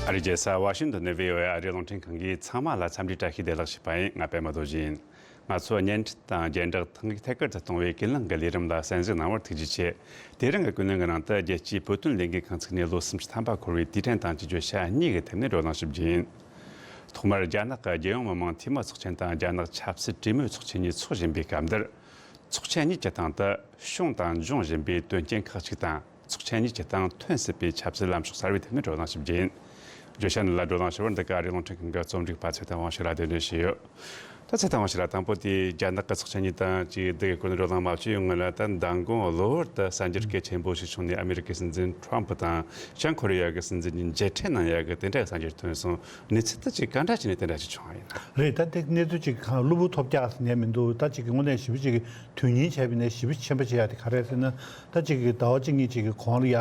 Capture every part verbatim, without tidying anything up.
ཨ་རིའི་རྒྱལ་ས་ཝ་ཤིང་ཏོན་ནས་བྷི་ཨོ་ཨེ་ཨ་རིའི་རླུང་འཕྲིན་ཁང་གིས་ཚང་མ་ལ་འཚམས་འདྲི་བཀྲ་ཤིས་བདེ་ལེགས་ཞུས་པ་ཡིན། ང་པད་མ་རྡོ་རྗེ་ཡིན། ང་ཚོ་བརྙན་འཕྲིན་དང་རྒྱན་འདྲ་ཐང་གིས་ཐད་ཀར་དུ་གཏོང་བའི་ཀུན་གླེང་གི་ལས་རིམ་ལ་གསན་གཟིགས་གནང་བར་ཐུགས་རྗེ་ཆེ། དེ་རིང་གི་ཀུན་གླེང་གི་ནང་དུ་རྒྱལ་སྤྱིའི་བོད་དོན་ལས་འགུལ་ཁང་ཚུགས་ནས་ལོ་སུམ་ཅུ་ཐམ་པ་འཁོར་བའི་དུས་དྲན་དང་བཅས་བརྗོད་བྱ་གཉིས་ཀྱི་ཐད་ནས་བགྲོ་གླེང་ཞུ་རྒྱུ་ཡིན། ཐོག་མར་རྒྱ་ནག་གི་རྒྱལ་ཡོངས་མི་དམངས་འཐུས་མི་ཚོགས་ཆེན་དང་རྒྱ་ནག་ཆབ་སྲིད་གྲོས་མོལ་ཚོགས་ཆེན་གཉིས་འཚོགས་བཞིན་པའི་སྐབས་འདིར། ཚོགས་ཆེན་གཉིས་ཀྱི་སྟེང་དུ་བྱུང་དང་འབྱུང་བཞིན་པའི་དོན་རྐྱེན་ཁག་ཅིག་དང་། ཚོགས་ཆེན་གཉིས་ཀྱི་སྟེང་ཐོན་སྲིད་པའི་ཆབ་སྲིད་ལམ་ཕྱོགས་གསར་བའི་ཐད་ནས་བགྲོ་གླེང་ཞིབ་རྒྱས་ཡིན། བརྗོད་བྱ་འདི་ལ་བགྲོ་གླེང་ཞུ་བར་འདི་ག་ཨ་རིའི་རླུང་འཕྲིན་ཁང་གི་རྩོམ་སྒྲིག་པ་ཚེ་བརྟན་དབང་ཕྱུག་ལགས་གདན་འདྲེན་ཞུས་ཡོད། ད་ཚེ་བརྟན་དབང་ཕྱུག་ལགས། དང་པོ་དེ་རྒྱ་ནག་གི་ཚོགས་ཆེན་གཉིས་དང་ཅིག་འདི་གའི་སྐོར་ནས་བགྲོ་གླེང་མ་བྱས་ཡོང་སྔོན་ལ། ད་མདང་དགོང་གློ་བུར་དུ་གསར་འགྱུར་གལ་ཆེན་པོ་ཞིག་བྱུང་ནས། ཨ་མི་རི་ཀའི་སྲིད་འཛིན་ཁྲོམ་ཕུ་དང་བྱང་ཁོ་རེ་ཡ་གི་སྲིད་འཛིན་གཉིས་མཇལ་འཕྲད་གནང་ཡག་གི་དེ་འདྲའི་གསར་འགྱུར་ཐོན་སོང་། གནས་ཚུལ་དེ་ཅིག་ག་འདྲ་བྱས་ནས་དེ་འདྲ་ཞིག་བྱུང་བ་ཡིན་ན། རེད། ད་དེ་གནས་ཚུལ་ཅིག་གང་གློ་བུར་ཐོལ་རྒྱག་ཟེར་ནས་མི་འདུག་ད་ཅིག་གི་དངོས་གནས་ཞེ་པོ་ཅིག་གི་དོན་སྙིང་བྱས་པ་ཡིན་ན་ཞེ་པོ་ཆེན་པོ་བྱེད་ཡ་དེ་ག་རེ་རེད་ཟེར་ན། ད་ཅིག་གི་ཟླ་བ་གཅིག་གཉིས་ཅིག་གི་གོང་ལ་ཡ་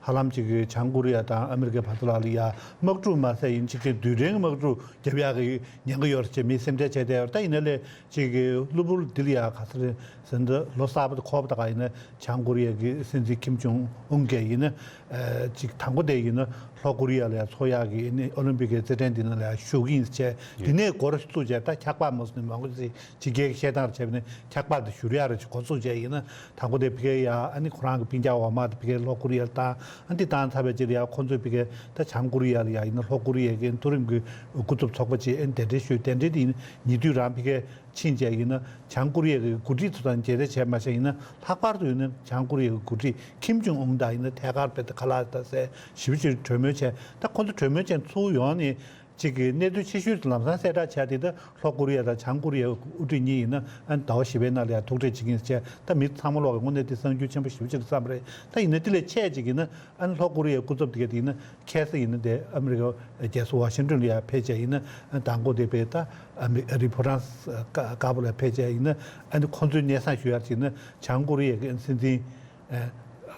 ཧ་ལམ་ཅིག་གི་བྱང་ཀོ་རི་ཡ་དང་ཨ་མི་རི་ཀའི་བར་དུ་ལ་ལ་ཡ་དམག་འཁྲུག་མ་ཟད་ཡིན་ཅིག་གི་རྡུལ་ཕྲན་དམག་འཁྲུག་རྒྱབ་ཡག་གི་ཉེན་ཁ་ཡོད་རེད་ཅེས་མི་སེམས་ཁྲལ་བྱས་བསྡད་ཡོད་རེད། ད་ཡིན་ན་ལས་ཅིག་གི་གློ་བུར་འདི་ལ་ཡ་ག་ཚོད་རེད་ཟེར་ན། ད་ལོ་གསར་པ་དང་འཁོར་བ་དང་ག་ཡིན་ན་བྱང་ཀོ་རི་ཡ་གི་སྲིད་འཛིན་ཁིམ་ཇོང་ཨུན་གྱིས་ཡིན་ན། ཨ་ཅིག་དང་པོ་དེ་ཡིན་ན་ལྷོ་ཀོ་རི་ཡ་ལ་ཡ་འཚོགས་ཡག་གི་ཨ་ནི་ཨོ་ལིམ་པིག་གི་རྩེད་འགྲན་འདི་ནང་ལ་ཡ་ཞུགས་ཀྱི་ཡིན་ཟེར་བྱས། དེ་ནས་འགོ་བཙུགས་བྱས་ད་འཁྱག་པ་མ་བཟོས་ནས་མང་པོ་ཅིག་ཕྱི་རྒྱལ་གྱི་བཤད་སྟངས་བྱས་པ་ནས་འཁྱག་པ་དེ་བཞུར་ཡག་རེ་ཅིག་འགོ་བཙུགས་བྱས་ཡིན་ན། དང་པོ་དེ་ཕ་གིར་ཡ་ཨ་ནི་ཁོ་རང་གི་སྤུན་ཀྱག་འོག་མ་དེ་ཕ་གིར་ལྷོ་ཀོ་རི་ཡ་ལ་བཏང་། ཨ་འདི་བཏང་ཚར་བའི་རྗེས་ལ་ཡ་ཁོ་ཚོས་ཕ་གིར་ད་བྱང་ཀོ་རི་ཡ་ལ་ཡ་ཡིན་ན་ལྷོ་ཀོ་རི་ཡ་གི་མཐོ་རིམ་གྱི་སྐུ་ཚབ་ཚོགས་པ་ཅིག་ཨ་ནི་གདན་འདྲེན་ཞུས། གདན་འདྲེན་དེ་ཡིན་ན་ཉེ་དུས་རང་ཕ་གིར་ཕྱིན་བྱས་ཡིན་ན། བྱང་ཀོ་རི་ཡ་གི་འགོ་ཁྲིད་ཚོ་དང་མཇལ་འཕྲད་བྱས་མ་བྱས་ཡིན་ན། ལྷག་པར་དུ་ཡིན་ན་བྱང་ཀོ་རི་ཡ་གི་འགོ་ཁྲིད་ཁིམ་ཇོང་ཨུན་དང་ཡིན་ན་ཐད་ཀར་དཔེ་ཁ་ལག་དང་ཟས་ཞེ་པོ་ཅིག་གྲོས་མོལ་བྱས། ད་ཁོ་ཚོ་གྲོས་མོལ་བྱས་ཚུར་ཡོང་ནས་ཅིག་གི་གནད་དོན་ཆེ་ཤོས་དེ་ལམ་སང་གསལ་བསྒྲགས་བྱས་དེ། ད་ལྷོ་ཀོ་རི་ཡ་དང་བྱང་ཀོ་རི་ཡའི་དབུ་ཁྲིད་གཉིས་ཡིན་ན་ཨ་ནི་ཟླ་བ་བཞི་པའི་ནང་ལ་ཡང་ཐུག་འཕྲད་བྱེད་ཀྱི་ཡིན་ཟེར་བྱས། ད་མི་ཚང་མ་ལོག་གི་དངོས་གནས་དེ་གསར་འགྱུར་ཆེན་པོ་ཞེ་པོ་ཅིག་རེད་བསམ་པ་རེད། ད་ཡིན་ན་དེ་ལས་ཆེ་ཅིག་ཡིན་ན། ཨ་ནི་ལྷོ་ཀོ་རི་ཡའི་སྐུ་ཚབ་དེ་ག་དེ་ཡིན་ན་ཁ་སང་ཡིན་ན་དེ་ཨ་མི་རི་ཀའི་རྒྱལ་ས་ཝ་ཤིང་ཏོན་ལ་ཡང་ཕེབས་བྱས་ཡིན་ན། ཨ་ནི་མདང་དགོང་དེ་བས་ད་ཨ་མི་རི་ཕོ་རང་སི་དཀར་པོ་ལ་ཕེབས་བྱས་ཡིན་ན། ཨ་ནི་ཁོང་ཚོའི་སྙན་སེང་ཞུ་ཡག་ཅིག་ཡིན་ན་བྱང་ཀོ་རི་ཡའི་སྲིད་འཛིན་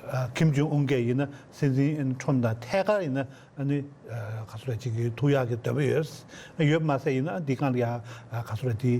ཨ་ཁིམ་ཇོང་ཨུན་གྱིས་ཡིན་ན་སྲིད་འཛིན་ཁྲོམ་དང་ཐད་ཀར་ཡིན་ན་ཨ་ནི་ག་ཚོད་ཅིག་གི་ཐུག་ཡག་གི་འདོད་པ་ཡོད། ཡོད་མ་ཟད་ཡིན་ན་འདི་སྒང་ལ་ཡང་ག་ཚོད་དེ་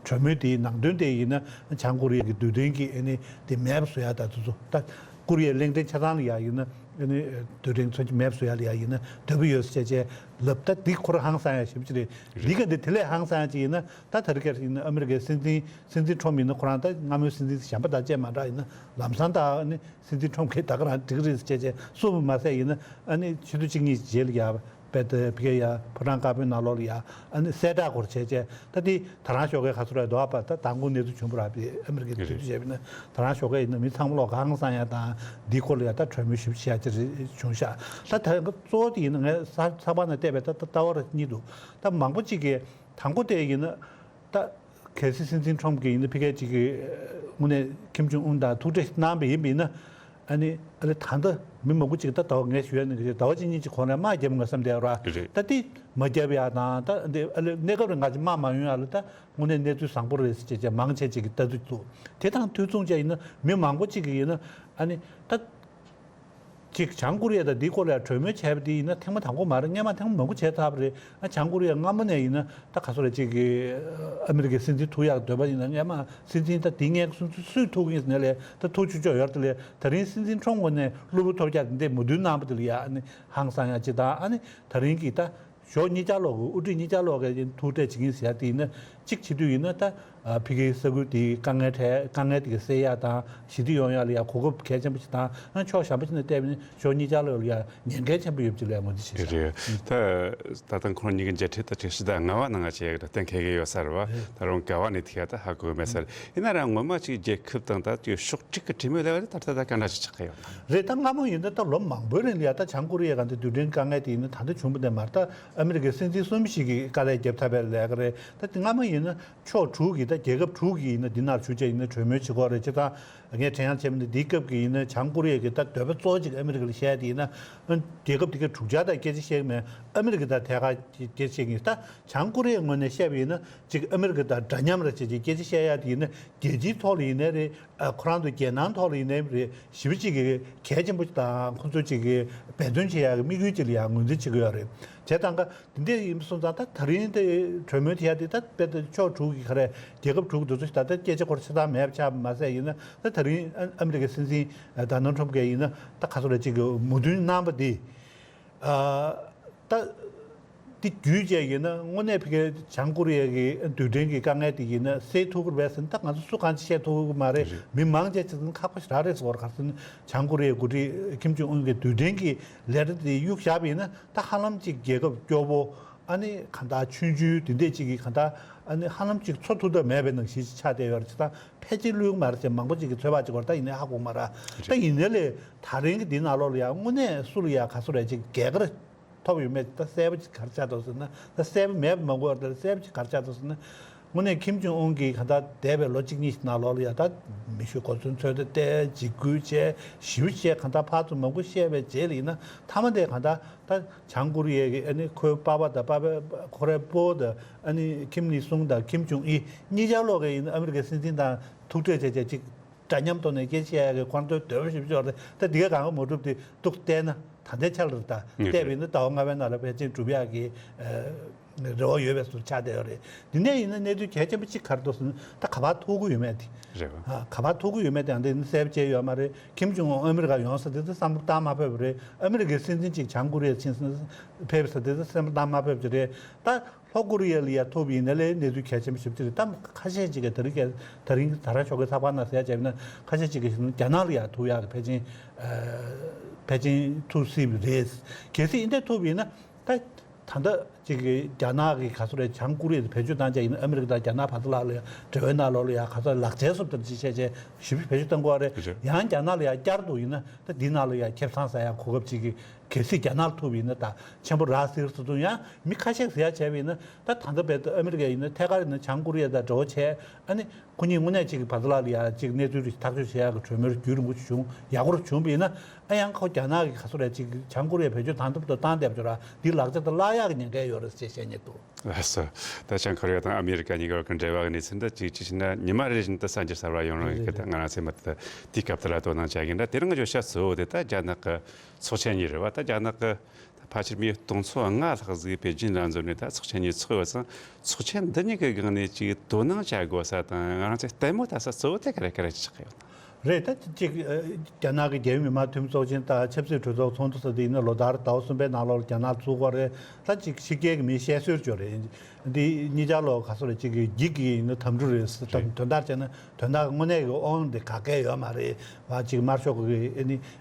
གྲོས་མོལ་དེའི་ནང་དོན་དེ་ཡིན་ན་བྱང་ཀོ་རི་ཡ་གི་རྡུལ་ཕྲན་གྱི་ཨ་ནི་དེ་མེད་པ་བཟོ་ཡག་དང་། དེ་ཚོ་ད་ཀོ་རི་ཡའི་གླིང་ཕྲན་ཆ་ཚང་ལ་ཡང་ཡིན་ན་ཨ་ནི་རྡུལ་ཕྲན་ཚོ་མེད་པ་བཟོ་ཡག་ལ་ཡང་ཡིན་ན་འདོད་པ་ཡོད་ཟེར་བྱས་ལབ། ད་འདི་ཁོ་རང་ཧང་སང་ཡག་ཞེ་པོ་ཅིག་རེད། འདི་ག་འདི་དེ་ལས་ཧང་སང་ཡག་ཅིག་ཡིན་ན། ད་ད་རེས་ཀྱི་ཡིན་ན་ཨ་མི་རི་ཀའི་སྲིད་འཛིན་སྲིད་འཛིན་ཁྲོམ་ཡིན་ན་ཁོ་རང་ད་སྔ་མོའི་སྲིད་འཛིན་གཞན་པ་དང་བཅས་མ་འདྲ་ཡིན་ན་ལམ་སང་ད་ཨ་ནི་སྲིད་འཛིན་ཁྲོམ་གྱིས་ད་ག་རང་འགྲིག་གི་རེད་ཟེར་བྱས་བྱས་གསུངས་པ་མ་ཟད་ཡིན་ན། ཨ་ནི་ཕྱི་ཟླ་གཅིག་གཉིས་རྗེས་ལ་ཡ་དཔེ་དེ་ཕ་གི་ཡ་ཕོ་བྲང་དཀར་པོའི་ནང་ལོགས་ལ་ཡ་ཨ་ནི་གསལ་བསྒྲགས་སྐོར་བྱས་བྱས། ད་དེ་ད་རང་ཞོགས་ཀས་ག་ཚོད་རེད་འདུག་ཨ་ཕ། ད་མདང་དགོང་གནས་ཚུལ་བྱུང་བ་ར་བི་ཨ་མི་རི་ཀའི་དུས་ཚོད་བྱས་པ་ཡིན་ན། ད་རང་ཞོགས་ཀས་ཡིན་ན་མི་ཚང་མ་ལོག་གང་སང་ཡ་དང་འདིའི་སྐོར་ལ་ཡ་ད་གྲོས་མོལ་ཞིབ་བྱས་ཅིག་རེད་བྱུང་ཤག་ད་ད་གཙོ་བོ་དེ་ཡིན་ན་ངས་ས་ཚགས་པར་ནང་བལྟས་པས་ད་ད་ལྟ་བར་གཉིས་འདུག་ད་མང་པོ་ཅིག་གིས་དང་པོ་དེ་ཡིན་ན། ད་གལ་སྲིད་སྲིད་འཛིན་ཁྲོམ་གྱིས་ཡིན་ན་ཕ་གི་ཅིག་གི་དངོས་གནས་ཁིམ་ཇོང་ཨུན་དང་ཐུག་འཕྲད་གནང་བ་ཡིན་པ་ཡིན་ན། ཨ་ནི་ཨ་ལེ་ད་ལྟ་མི་མང་པོ་ཅིག་ད་ཟླ་བ་ངས་ཞུ་ཡ་ནི་གི་ཟླ་བ་གཅིག་གཉིས་ཅིག་གོང་ལ་དམག་བརྒྱབ་ང་བསམ་བསྡད་ར། རེད། ད་དེ་མ་བརྒྱབ་ཡ་དང་། ད་འདི་ཨ་ལེ་གནས་སྐབས་རིང་ང་ཅིག་དམག་མ་ཡོང་ཡ་ལ་ད་དངོས་གནས་གནས་ཚུལ་བཟང་པོ་རེད་ཟེར་བྱས་བྱས་མང་ཆེ་ཅིག་གི་ལྟ་ཚུལ་འདུག་དེ་དང་དུས་མཚུངས་བྱས་ཡིན་ན་མི་མང་པོ་ཅིག་གིས་ཡིན་ན་ཨ་ནི་ད། ཅིག་བྱང་ཀོ་རི་ཡ་དང་འདིའི་སྐོར་ལ་གྲོས་མོལ་བྱས་པ་དེ་ཡིན་ན་ཐེངས་མ་དང་པོ་མ་རེད། སྔོན་མ་ཐེངས་མ་མང་པོ་བྱས་ཚར་བ་རེད། ཨ་བྱང་ཀོ་རི་ཡ་སྔ་མོ་ནས་ཡིན་ན་ད་ག་ཚོད་རེད། ཅིག་གི་ཨ་མི་རི་ཀའི་སྲིད་འཛིན་ཐུག་ཡག་འདོད་པ་ཡིན་ན་སྔོན་མ་སྲིད་འཛིན་ད་དེ་སྔོན་སུ་སུ་སུས་ཐུག་གིན་ཟེར་ནས་ལས་ད་ཐུག་ཆོག་ཆོག་ཡོད་རེད། དེ་ལས་ད་རིང་སྲིད་འཛིན་ཁྲོམ་ངོས་ནས་གློ་བུར་ཐོལ་རྒྱག་དེ་འདྲས་མོས་མཐུན་གནང་བ་དེ་ལ་ཡ་ཨ་ནི་ཧང་སང་ཡག་ཅིག་དང་། ཨ་ནི་ད་རིང་གི་ད། ཕྱོགས་གཉིས་ཆ་ལོག་གི་དབུ་ཁྲིད་གཉིས་ཆ་ལོག་གི་ཐུག་འཕྲད་བྱེད་ཀྱིན་ཟེར་ཡ་དེ་ཡིན་ན་གཅིག་བྱེད་དུས་ཡིན་ན་ད་ཕ་གིའི་ས་ཁུལ་དེའི་དཀའ་ངལ་འཕྲད་དཀའ་ངལ་དེ་ག་སེལ་ཡ་དང་ཞི་བདེ་ཡོང་ཡ་ལ་ཡ་གོ་སྐབས་གལ་ཆེན་པོ་ཞིག་དང་། ཨ་ཕྱོགས་གཞན་པ་ཞིག་ནས་བལྟས་པ་ཡིན་ན་ཕྱོགས་གཉིས་ཆ་ལོག་ལ་ཡ་ཉེན་ཁ་ཆེན་པོ་ཡོད་པ་ཅིག་ལ་ཡ་ངོས་འཛིན་བྱེད་ཤག་རེད། ད་ད་ལྟ་ཁོང་གཉིས་ཀྱི་མཇལ་འཕྲད་ད་དྲུག་བཞི་དང་ལྔ་པ་ནང་ང་བྱས་ཡོད་ར། གཏན་འཁེལ་གྱི་ཡོད་ས་རེད་བ། ད་རུང་ག་བ་ནས་ཐིག་ཡ་ད་ཧ་གོ་མེད་ས་རེད། ཡིན་ན་རང་ངོ་མ་ཅིག་རྒྱལ་ཁབ་དང་ད་ཅིག་ཕྱོགས་སྒྲིག་གི་གྲོས་མོལ་ལས་བ་ད་ད་ལྟ་ག་འདྲ་ཞིག་ཆགས་ཀྱི་ཡོད། རེད། ད་སྔ་མོ་ཡིན་ན་ད་ལོ་མང་པོའི་རིང་ལ་ཡ་ད་བྱང་ཀོ་རི་ཡ་ག་འདི་རྡུལ་ཕྲན་དཀའ་ངལ་དེ་ཡིན་ན་ད་ལྟ་བྱུང་བ་དེ་མ་རེད། ད་ཨ་མི་རི་ཀའི་སྲིད་འཛིན་གསུམ་ཞིག་གིས་དཀའ་ལས་བརྒྱབ་ཚར་བའི་ལས་ཀ་རེད། ད་དེ་སྔ་མོ་ཡིན་ན་ཕྱོགས་དྲུག་གིས་ད་རྒྱལ་ཁབ་དྲུག་གིས་ཡིན་ན་འདི་ནང་ཞུགས་བྱས་ཡིན་ན་གྲོས་མོལ་བྱེད་དགོས་རེད། བྱས་ཙང་ངས་དྲན་ཡང་བྱས་མི་འདུག་འདིའི་སྐབས་ཀྱི་ཡིན་ན་བྱང་ཀོ་རི་ཡ་གི་ད་འདོད་པ་གཙོ་བོ་གཅིག་ཨ་མི་རི་ཀ་ལ་བཤད་དེ་ཡིན་ན། རྒྱལ་ཁབ་དེ་གའི་དྲུག་ཆ་དང་སྐད་ཆ་བཤད་ཀྱི་མེད། ཨ་མི་རི་ཀ་དང་ཐད་ཀར་སྐད་ཆ་བཤད་ཀྱི་ཡིན། ད་བྱང་ཀོ་རི་ཡའི་ངོས་ནས་བཤད་པ་ཡིན་ན་ཅིག་ཨ་མི་རི་ཀ་དང་འདྲ་མཉམ་རེད་ཅེས་ཀྱི་སྐད་ཆ་བཤད་ཡ་དེ་ཡིན་ན་རྒྱལ་སྤྱིའི་ཐོག་ལ་ཡིན་ནའི་རེད། ཨ་ཁོ་རང་ཚོ་རྒྱལ་ནང་ཐོག་ལ་ཡིན་ནའི་རེད། ཞེ་པོ་ཅིག་གི་གལ་ཆེན་པོ་ཅིག་དང་ཁོ་ཚོ་ཅིག་གི་འབད་བརྩོན་བྱེད་ཡག་གི་དམིགས་ཡུལ་ཅིག་ལ་ཡང་ངོས་འཛིན་བྱེད་ཀྱི་ཡོད་རེད། བྱས་ཙང་ཀ་དེ་འདྲ་ཡིན་པ་སོང་ཙང་ད་ད་རིང་དེ་གྲོས་མོལ་དེ་ཡ་དེ་ད་དཔེ་ད་ཕྱོགས་དྲུག་གི་ག་རེ་རྒྱལ་ཁབ་དྲུག་དེ་ཚོ་ཞིག་ད་ལྟ་སྐད་ཆ་སྐོར་ཆ་ཚང་མེད་པ་ཆགས་པ་མ་ཟད་ཡིན་ན། ད་ད་རིང་ཨ་ཨ་མི་རི་ཀའི་སྲིད་འཛིན་ཌོ་ནལ་ཊམ་གྱིས་ཡིན་ན་ད་ག་ཚོད་རེ་ཅིག་གི་མོས་མཐུན་གནང་པ་དེ་ཨ་ད་ དེ་བརྒྱུད་བྱས་ཡིན་ན་དངོས་གནས་ཕ་གིའི་བྱང་ཀོ་རི་ཡ་གི་རྡུལ་ཕྲན་གྱི་དཀའ་ངལ་དེ་ཡིན་ན་སེལ་ཐུབ་ཀྱི་རེད་པས་ཟེར་ན། ད་ང་ཚོ་སུ་གང་ཅི་བཤད་ཐུབ་ཀྱི་མ་རེད། རེད། མི་མང་ཆེ་ཅིག་ཁག་པོ་ཞེ་དྲག་རེད་ཟེར་བ་རེད། ག་རེ་ཟེར་ན་བྱང་ཀོ་རི་ཡའི་འགོ་ཁྲིད་ཁིམ་ཇོང་ཨུན་གྱི་རྡུལ་ཕྲན་གྱི་ལས་གྲྭ་དེ་གཡུགས་བཞག་པ་ཡིན་ན། ད་ཧ་ལམ་ཅིག་རྒྱལ་ཁབ་སྐྱོ་པོ། ཨ་ནི་གང་ལྟར་ཆུང་ཆུང་དེ་འདྲས་ཅིག་གིས་གང་ལྟར་ཨ་ནི་ཧ་ལམ་ཅིག་འཚོ་ཐུབ་ཐབས་མེད་པའི་ནང་བཞིན་ཅིག་ཆགས་བསྡད་ཡོད་རེད། ཅིག་ད་ཕལ་ཆེར་བློས་མ་རེད་ཟེར་མང་པོ་ཅིག་གིས་ཚོད་དཔག་ཅིག་བར་ད་ཡིན་ནའི་ཧ་གོ་མ་རེད། ད་ཡིན་ནའི་ལས་ད་རིང་གི་འདི་ནང་ལོགས་ལ་ཡང་དངོས་གནས་སུ་ལ་ཡང་ག་ཚོད་རེད་ཅིག་རྒྱལ་ཁ་རེད། ཐོབ་ཡོད་མེད་ད་གསལ་པོ་ཅིག་ག་རེ་ཆགས་འདུག་ཟེར་ན། ད་གསལ་པོ་མེད་པ་མ་གོ་བར་ད་གསལ་པོ་ཅིག་ག་རེ་ཆགས་འདུག་ཟེར་ན། དངོས་གནས་ཁིམ་ཇོང་ཨུན་གྱིས་གང་ལྟར་འདས་པའི་ལོ་གཅིག་གཉིས་ནང་ལོགས་ལ་ཡ་ད་མི་ཤུགས་གོ་མཚོན་ཚོད་ལྟ་བལྟས། འཇིགས་སྐུལ་བྱས། ཞེ་པོ་བྱས། གང་ལྟར་ཕར་ཚུར་མང་པོ་བཤད་པའི་རྗེས་ལ་ཡིན་ན་མཐའ་མ་དེ་གང་ལྟར་ད་བྱང་ཀོ་རི་ཡའི་གི་ཨ་ནི་ཁོའི་པ་ཕ་དང་པ་ཕ་ཁོ་རའི་སྤོ་བོ་དང་ཨ་ནི་ཁིམ་ལི་སུང་དང་ཁིམ་ཇོང་ཨི་གཉིས་ཆར་ལོག་གི་ཡིན་ན་ཨ་མི་རི་ཀའི་སྲིད་འཛིན་དང་ཐུག་འཕྲད་བྱས་བྱས་ཅིག་འདྲ་མཉམ་ཐོག་ནས་སྐད་ཆ་བཤད་ཡག་གི་ཁོང་ཚོའི་འདོད་པ་ཞིབ་ཤོག་རེད། ད་འདི་ག་གང་ག་མ་གྲུབ་དེ་འདུག་བལྟས་ན་ད་ལྟའི་ཆར་ལ་ད་ངེས་བལྟས་པ་ཡིན་ན་ཟླ་བ་ལྔ་པའི་ནང་ལ་ཕལ་ཆེར་འགྲུབ་ཡག་གི་རེ་བ་ཡོད་པའི་བཟོ་ཆགས་བསྡད་ཡོད་རེད། འདི་ནས་ཡིན་ན་གནས་ཚུལ་གལ་ཆེན་པོ་གཅིག་ག་རེ་འདུག་ཟེར་ན། ད་ག་པར་ཐུག་གི་ཡོད་མེད་དེ། རེད་བ། ཨ། ག་པར་ཐུག་གི་ཡོད་མེད་དེ་ཨ་འདི་ནི་གསལ་པོ་བྱས་ཡོད་མ་རེད། ཁིམ་ཇོང་ཨུན་ཨ་མི་རི་ཀ་ཡོང་ས་དེ་ཚོ་བསམ་བློ་བཏང་མ་ཕོད་པ་རེད། ཨ་མི་རི་ཀའི་སྲིད་འཛིན་གཅིག་བྱང་ཀོ་རི་ཡ་ཕྱིན་ས་ཕེབས་ས་དེ་ཚོ་བསམ་བློ་བཏང་མ་ཕོད་པ་ཅིག་རེད། ད་ལྷོ་ཀོ་རི་ཡ་ལ་ཡ་ཐུག་པ་ཡིན་ན་ལས་གནས་ཚུལ་གལ་ཆེན་པོ་ཞེ་པོ་ཅིག་རེད། ད་ཁ་ཤས་ཅིག་གིས་ད་རིང་གི་ད་རིང་ད་རང་ཞོགས་ཀའི་ཚགས་པར་ནང་གསལ་བྱས་ན་ཁ་ཤས་ཅིག་གིས་རྒྱ་ནག་ལ་ཡ་ཐུག་ཡག་གི་ཕལ་ཆེར་ཨ་ཕལ་ཆེར་ཐུག་སྲིད་པ་རེད། གལ་སྲིད་ཨིན་དེ་ཐུག་པ་ཡིན་ན་ད་ད་ལྟ་ཅིག་གི་རྒྱ་ནག་གི་ག་ཚོད་རེད། བྱང་ཀོ་རི་ཡ་དེ་བེད་སྤྱོད་བཏང་བྱས་ཡིན་ན་ཨ་མི་རི་ཀ་དང་རྒྱ་ནག་བར་དུ་ལ་ལ་ཡ་འབྲེལ་བའི་ནང་ལོགས་ལ་ཡ་ག་ཚོད་ལག་ཆའི་བཟོ་ལྟ་ཅིག་བྱས་བྱས་ཞིབ་བེད་སྤྱོད་གཏང་དགོས་རེད། རེད། ཡང་རྒྱ་ནག་ལ་ཡ་བསྐྱར་དུ་ཡིན་ན་ད་འདི་ནང་ལ་ཡ་ཁེ་བཟང་ཟ་ཡ་གོ་སྐབས་ཅིག་གི་གལ་སྲིད་རྒྱ་ནག་ལ་ཐུག་པ་ཡིན་ན་ད་ཆེན་པོ་རག་སྲིད་ཟེར་དུས། ཡང་མི་ཁ་ཤས་ཟེར་ཡ་བྱས་པ་ཡིན་ན་ད་ད་ལྟ་བར་དུ་ཨ་མི་རི་ཀ་ཡིན་ན་ཐད་ཀར་ཡིན་ན་བྱང་ཀོ་རི་ཡ་དང་འབྲེལ་བ་བྱས། ཨ་ནི་ཁོ་གཉིས་དངོས་གནས་ཅིག་གི་བར་ལ་ལ་ཡ་ཅིག་གནས་ཚུལ་རེ་ཐག་གཅོད་བྱེད་ཡག་གི་གྲོས་མོལ་རྒྱུན་རིང་པོ་བྱུང་ཡག་པོ་བྱུང་བ་ཡིན་ན། ཨ་ཡང་ཁོ་རྒྱ་ནག་གི་ག་ཚོད་རེད་ཅིག་བྱང་ཀོ་རི་ཡ་བེད་སྤྱོད་དང་དུ་བཏང་བསྡད་པ་ཅོ་ར་འདི་ལག་ཆ་དང་བརླག་ཡག་གི་ཉེན་ཁ་ཡོད་རེད་ཅེས་བཤད་མཁན་འདུག་ལགས་སོ། ད་བྱང་ཀོ་རི་ཡ་དང་ཨ་མི་རི་ཀ་གཉིས་བར་གྱི་འབྲེལ་བ་གི་གནས་ཚུལ་འདི་གཅིག་གཅིག་བྱས་ན་ཉི་མ་རེ་བཞིན་དུ་གསར་འགྱུར་གསར་པ་ཡོང་རོགས་ཡིན་གི། ད་ང་རང་ཚོས་མ་ད་དེའི་སྐབས་དེ་ལ་དོ་སྣང་བྱ་གིན་འདྲ། དེ་རིང་ང་ཚོ་བཤད་གཙོ་བོ་དེ་ད་རྒྱ་ནག་གི་ཚོགས་ཆེན་གཉིས་རེད་བ། ད་རྒྱ་ནག་གི་ད་ཕལ་ཆེར་མི་སྟོང་ཚོ་ལྔ་ལྷག་ཟིག་པེ་ཅིན་ལ་འཛོམས་ནས་ད་ཚོགས་ཆེན་གཉིས་ཚོགས་ཡོད་ཙང་། ཚོགས་ཆེན་འདི་གཉིས་ཀྱི་སྒང་ནས་ཅིག་དོ་སྣང་བྱ་དགོས་ས་དང་ང་རང་ཚོས་ལྟད་མོ་ལྟ་ས་གཙོ་བོ་དེ་ག་རེ་ག་རེ་ཆགས་ཡོད་ན། རེད། ད་ཅིག་ཨ་རྒྱ་ནག་གི་རྒྱལ་ཡོངས་མི་དམངས་འཐུས་མི་ཚོགས་ཆེན་དང་ཆབ་སྲིད་གྲོས་ཚོགས་ཚོགས་འདུ་ཟེར་དེ་ཡིན་ན་ལོ་ལྟར་ཟླ་བ་གསུམ་པའི་ནང་ལོགས་ལ་རྒྱ་ནག་ཚུགས་པ་རེད། ད་ཅིག་ཕྱི་རྒྱལ་གྱི་མིའི་བཤད་སྲོལ་ཅིག་ཡོད་རེད། འདི་གཉིས་ཆར་ལོ་ག་ཚོད་རེད་ཅིག་གི་འགྱིག་གི་ཡིན་ན་དམ་ཕྲུག་རེད་ཟེར། དོན་དོན་དག་བྱས་ན་དོན་དག་དངོས་གནས་ཀྱི་དབང་དེ་ག་གེ་ཡོད་མ་རེད་བ། ཅིག་དམར་ཤོག་གི་ཨ་ནི་